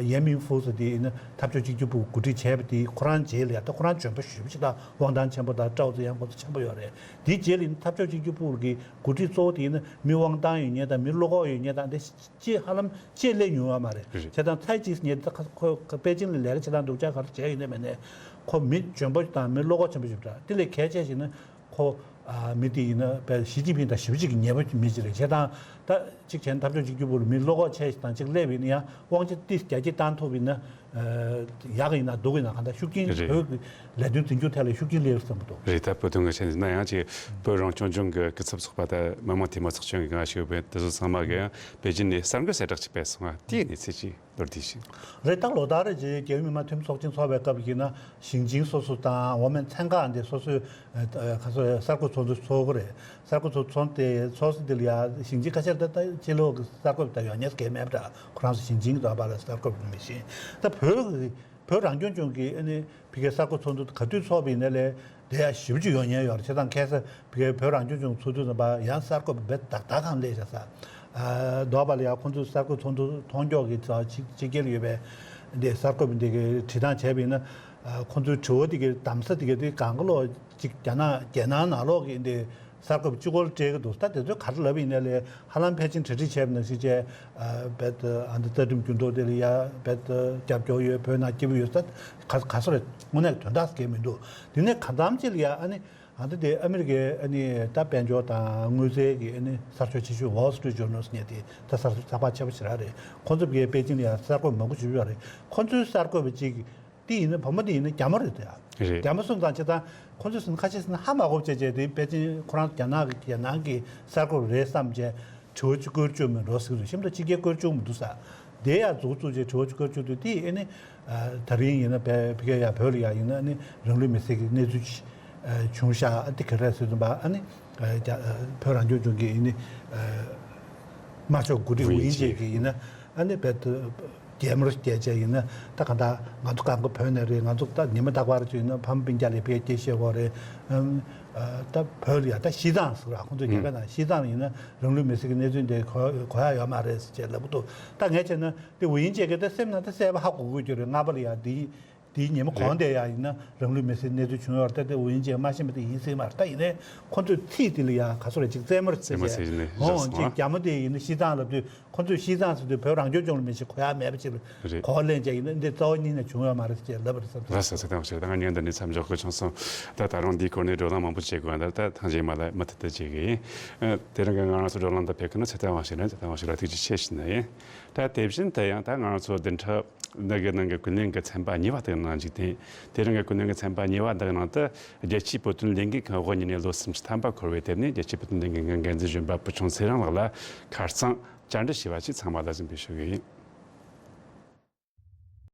ཡན་མིན་ཧྥུ་ཟེར་དེ་ཡིན་ན་འཐབ་ཕྱོགས་གཅིག་གྱུར་པུའུ་འགོ་ཁྲིད་བྱས་པ་དེ་ཁོ་རང་རྗེས་ལ་ཡ་ད་ཁོ་རང་འཇོན་པོ་ཞེ་པོ་ཅིག་དང་དབང་ཐང་ཆེན་པོ་དང་ཀྲའོ་ཙེ་ཡང་ཁོ་ཚོ་ཆེན་པོ་ཡོད་རེད། དེའི་རྗེས་ལ་ཡིན་ན་འཐབ་ཕྱོགས་གཅིག་གྱུར་པུའུ་གི་འགོ་ཁྲིད་གཙོ་བོ་དེ་ཡིན་ན་མི་དབང་ཐང་ཡོད་མཁན་དང་མི་བློ་ཁོག་ཡོད་མཁན་དང་དེ་ཅིག་ཧ་ལམ་ཅིག་སླེབས་མྱོང་ཡོད་མ་རེད། རེད། བྱས་ཙང་ཚའེ་ཅི་ཟེར་མཁན་དེ་ད་ཁོ་ཁོ་པེ་ཅིང་ལ་ལས་ཀ་བྱེད་སྟངས་སྡུག་ཅག་ག་རེ་བྱས་ཡོད་ནའི་མེད་ནའི་ཁོ་མི་འཇོན་པོ་དང་མི་བློ་ཁོག་ཆེན་པོ་ཞིག་རེད། དེ་ལས་གལ་ཆེ་ཞིག་ནི། ཁོ། ཨ་མི་དེ་ཡིན་ན་དཔེ་ཞི་ཅིན་ཕིང་དང་ཞེ་པོ་ཅིག་གི་ཉེ་པོ་མི་ཅིག་རེད། བྱས་ཙང་ད་གཅིག་བྱས་ན་འཐབ་ཕྱོགས་གཅིག་གྱུར་པུའུ་ལ་མི་བློ་ཁོག་ཆེ་ཞིག་དང་གཅིག་སླེབས་ཡིན་ན་ཡང་དབང་ཆ་ཏིས་རྒྱ་སྐྱེད་བཏང་ཐུབ་ཡིན་ན་ཨ་ཡག་གི་ཡིན་ན་སྡུག་གི་ཡིན་ན་གང་ལྟར་ཤུགས་རྐྱེན་རེད། བོད་ཀྱི་ལས་དོན་འཛིན་སྐྱོང་ཐད་ལ་ཤུགས་རྐྱེན་སླེབས་བསམ་གྱི་འདུག་རེད། ད་བོད་དོན་གྱི་ཆ་ནས་ན་ཡང་ཅིག་བོད་རང་སྐྱོང་ལྗོངས་ཀྱི་སྐུ་ཚབ་ཚོགས་པ་དང་མི་དམངས་འཐུས་མི་ཚོགས་ཆུང་གི་ང་ཞུ་བའི་དེ་ཚོ་ཚང་མ་གི་ཡང་པེ་ཅིན་ནས་གསར་འགོད་གསལ་བསྒྲགས་ཅིག་སྤེལ་སོང་བ་དེའི་གནས་ཚུལ་ཅིག་མདོར་བསྡུས་ཤིག་རེད། ད་ལོ་ལྟར་རེ་རྗེས་རྒྱལ་ཡོངས་མི་དམངས་འཐུས་མི་ཚོགས་ཆེན་ཚོགས་པའི་སྐབས་ཡིན་ན་ཞིང་ཆེན་སོ་སོ་དང་འོག་མའི་ཚན་ཁག་འདི་སོ་སོའི་ཁ་སོ་གསར་འགོད་ཚོགས་འདུ་ཚོགས་ཀྱི་རེད། གསར་འགོད་ཚོགས་ཚོགས་དེ་ཚོགས་ས་འདི་ལ་ཡ་ཞིང་ཆེན་ཁ་ཤས་ད་ད་ཕྱི་ལོགས་ཀྱི་གསར་འགོད་ད་ཡོང་མཁན་གལ་མེད་པ་འདྲ། ཁོ་རང་ཚོ་ཞིང་ཆེན་གྱི་དོན་པ་ལ་གསར་འགོད་མི་ཤེས། ད་བོད་ཀྱི་བོད་རང་སྐྱོང་ལྗོངས་ཀྱི་ཨ་ནི་ཕ་གིའི་གསར་འགོད་ཚོགས་འདུ་ག་དུས་ཚོགས་པ་ཡིན་ན་ལས་དེ་ཡ་ཞེ་པོ་ཅིག་ཡོང་མཁན་ཡོད་རེད། བྱས་ཙང་ཁ་སང་ཕ་གིའི་བོད་རང་སྐྱོང་ལྗོངས་ཚོགས་འདུ་ནང་པ་ཡང་གསར་འགོད་པ་རྦད་དག་དག་གང་སླེབས་བཞག་ས། ཨ་འདོགས་པ་ལ་ཡང་ཁོང་ཚོའི་གསར་འགོད་ཚོགས་འདུ་མཐོང་ཕྱོགས་ཀྱི་ཕྱི་རྒྱལ་ཡོད་པའི་འདི་གསར་འགོད་པ་འདི་གི་དྲི་སྟངས་བྱས་པ་ཡིན་ན། ཨ་ཁོང་ཚོའི་དྲི་བ་འདི་གི་གདམ་ས་འདི་གི་འདི་གང་ག་ལོག་ཅིག་རྒྱ་ནག་རྒྱལ་ནང་ནང་ལོགས་ཀྱི་འདི་གསར་འགོད་པ་གཅིག་པོ་ལ་སྤྲད་ཀྱི་འདུག་ད་དེ་ཚོས་ག་རེ་ལབ་ཡིན་ནའི་ལས་ཧ་ལམ་ཕལ་ཆེར་གྲ་སྒྲིག་བྱས་པ་ནང་བཞིན་བྱས། ཨ་རྦད་ཨ་འདི་རྩ་ཁྲིམས་འགྱུར་ལྡོག་དེ་ལ་ཡ་རྦད་རྒྱབ་སྐྱོར་ཡོད། བོད་ནང་སྐྱིད་པོ་ཡོད་ས་ག་ག་སོ་རེད། དངོས་གནས་དོན་དག་གལ་མི་འདུག་དེ་ནས་གང་འཚམ་ཅིག་ལ་ཡ་ཨ་ནི། ད་ལྟ་དེ་ཨ་མི་རི་ཀའི་ཨ་ནི་ད་དཔལ་འབྱོར་དང་དངུལ་རྩའི་གི་ཨ་ནི་གསར་ཤོག་ཆེ་ཤོས་Wall Street Journal་ཟེར་མཁན་དེ་ད་གསར་གསར་པ་ཆེ་པོ་ཞེ་དྲག་རེད། ཁོང་ཚོ་གིས་པེ་ཅིང་ལ་ཡང་གསར་འགོད་མང་པོ་བྱེད་ཀྱི་ཡོད་རེད། ཁོང་ཚོའི་གསར་འགོད་པ་གཅིག་དེ་ཡིན་ན་བུ་མོ་དེ་ཡིན་ན་རྒྱ་མོ་རེད་དེ། རེད། རྒྱ་མོ་སོང་ཙང་བྱས་ཙང་ཁོང་ཚོས་ཟིན་ཁ་ཤས་ཟིན་ཧ་མ་གོ་བྱས་བྱས་དེ་པེ་ཅིང་ཁོ་རང་རྒྱ་ནག་གི་རྒྱ་ནག་གི་གསར་འགོད་པ་རེད་བསམ་བྱས་དྲི་བ་ཅིག་བཀོད་བཅུག་མིན་འགྲོ་ཟེར་གི་འདུག་ཤིན་ཏུ་སྤྱི་སྒེར་བཀོད་བཅུག་མི་འདུག་ས། དེ་ཡང་འཛུགས་བཙུགས་བྱས་དྲི་བ་ཅིག་བཀོད་བཅུག་དུས་དེ་ཨེ་ནི། ད་རིང་ཡིན་ན་བལ་ཕ་གི་ཡ་བོད་ལ་ཡ་ཡིན་ན་ཨ་ནི་རང་ལུས་མེར་སྲེག་གི་གནས་ཚུལ་ཅིག་བྱུང་ཤག་ཨ་དེ་ག་རེ་ཟེར་དུས་ཨ་ནི་རྒྱ་བོད་རང་སྐྱོང་ལྗོངས་ཀྱི་ཡིན་ནི་དམར་ཤོག་འགོ་ཁྲིད་ཝུ་ཝུའུ་ཡིན་ཅེ་ཅེ་གི་ཡིན་ན་ཨ་ནི་བལ་དུ་རྒྱལ་མོར་བསྐྱལ་བྱས་ཡིན་ན་ད་ག་ད་ང་ཚོ་གང་ག་བོད་ནས་རེད། ང་ཚོ་ད་ཉི་མ་རྟག་པར་ཅིག་ཡིན་ན་ཕ་མ་སྤུན་ཀྱག་ལ་ཕ་གིར་སྐྱེལ་ཤེས་དགོས་རེད། ཨ་ད་བོད་ལ་ཡ་ད་ཤི་ཙང་ཟེར་བ་ཁོང་ཚོ་རྒྱ་གར་ནང་ཤི་ཙང་ཡིན་ན་རང་ལུས་མེར་སྲེག་གི་གནས་ཚུལ་འདི་གོ་གོ་ཡ་ཡོད་མ་རེད་ཟེར་བྱས་ལབ་གི་འདུག་ད་ངས་བྱས་ན། དེ་ཝུའུ་ཡིན་ཅེ་གི་དེ་སེམས་ནང་དེ་གསལ་པོ་ཧ་གོ་གི་ཡོད་རེད། སྔ་པ་ལ་ཡ་དེའི་དེའི་ཉིན་མོ་གོང་དེ་ཡ་ཡིན་ན་རང་ལུས་མེར་སྲེག་གནས་ཚུལ་བྱུང་ཡོད་རེད། ད་དེ་ཝུའུ་ཡིན་ཅེ་མ་ཤེས་པ་དེ་ཡིན་སྲིད་མ་རེད། ད་ཡིན་ནའི་ཁོ་ཚོས་ཚིག་དེ་ལ་ཡ་ག་ཚོད་རེད་ཅིག་རྩེད་མོར་རྩེ་རྩེད་མོ་རྩེ་ནས་ཧོ་བཞག་སོང་ཅིག་ཨ། རྒྱ་མོ་དེ་ཡིན་ན་ཤི་ཙང་ལབ་དུས་ཁོ་ཚོས་ཤི་ཙང་ཟེར་དུས་བོད་རང་སྐྱོང་ལྗོངས་ལ་མི་ཤི་གོ་ཡ་མེད་པ་ཅིག་ལ་རེད། གོ་བ་ལེན་བྱས་ཡིན་ན་འདི་རྩ་བ་ཉིད་ནས་བྱུང་ཡོད་མ་རེད་ཅེས་ལབ་པ་རེད་བསམ་སོང་། ལགས་སོ། ཚེ་བརྟན་དབང་ཕྱུག་ད་ང་ཉན་འདི་ནས་མཚམས་འཇོག་དགོས་བྱུང་སོང་། ད་ད་རུང་འདིའི་སྐོར་ནས་བགྲོ་གླེང་མང་པོ་བྱེད་དགོས་འདུག་ད་ཐེངས་རྗེས་མ་ལ་མུ་མཐུད་དུ་བྱེད་གི་ཡིན། ཨ། དེ་རིང་གི་ང་རང་ཚོ་བགྲོ་གླེང་དུ་ཕེབས་མཁན་ནི་ཚེ་བརྟན་དབང་ཕྱུག་རེད། ཚེ་བརྟན་དབང་ཕྱུག་ལ་ཐུགས་རྗེ་ཆེ་ཞུ་ནི་ཡིན། ད་དེ་བཞིན་དུ་ཡང་ད་ང་རང་ཚོ་བདུན་ཕྲག་འདི་གི་ནང་གི་ཀུན་གླེང་གི་ཚན་པ་གཉིས་པ་དེ་གི་ནང་འཇུག་སྟེ། དེ་རིང་གི་ཀུན་གླེང་གི་ཚན་པ་གཉིས་པ་འདི་གི་ནང་དུ་རྒྱལ་སྤྱིའི་བོད་དོན་ལས་འགུལ་ཁང་དབུ་བརྙེས་ནས་ལོ་སུམ་ཅུ་ཐམ་པ་འཁོར་བའི་དེབ་ནས་རྒྱལ་སྤྱིའི་བོད་དོན་ལས་འགུལ་ཁང་འགན་འཛིན་གཞོན་པ་བུ་ཆུང་ཚེ་རིང་ལགས་ལ་ཁ་རྩང་བཅར་འདྲི་ཞུས་པ་ཞིག་ཚང་མ་ལ་གཟིགས་འབུལ་ཞུ་གི་ཡིན།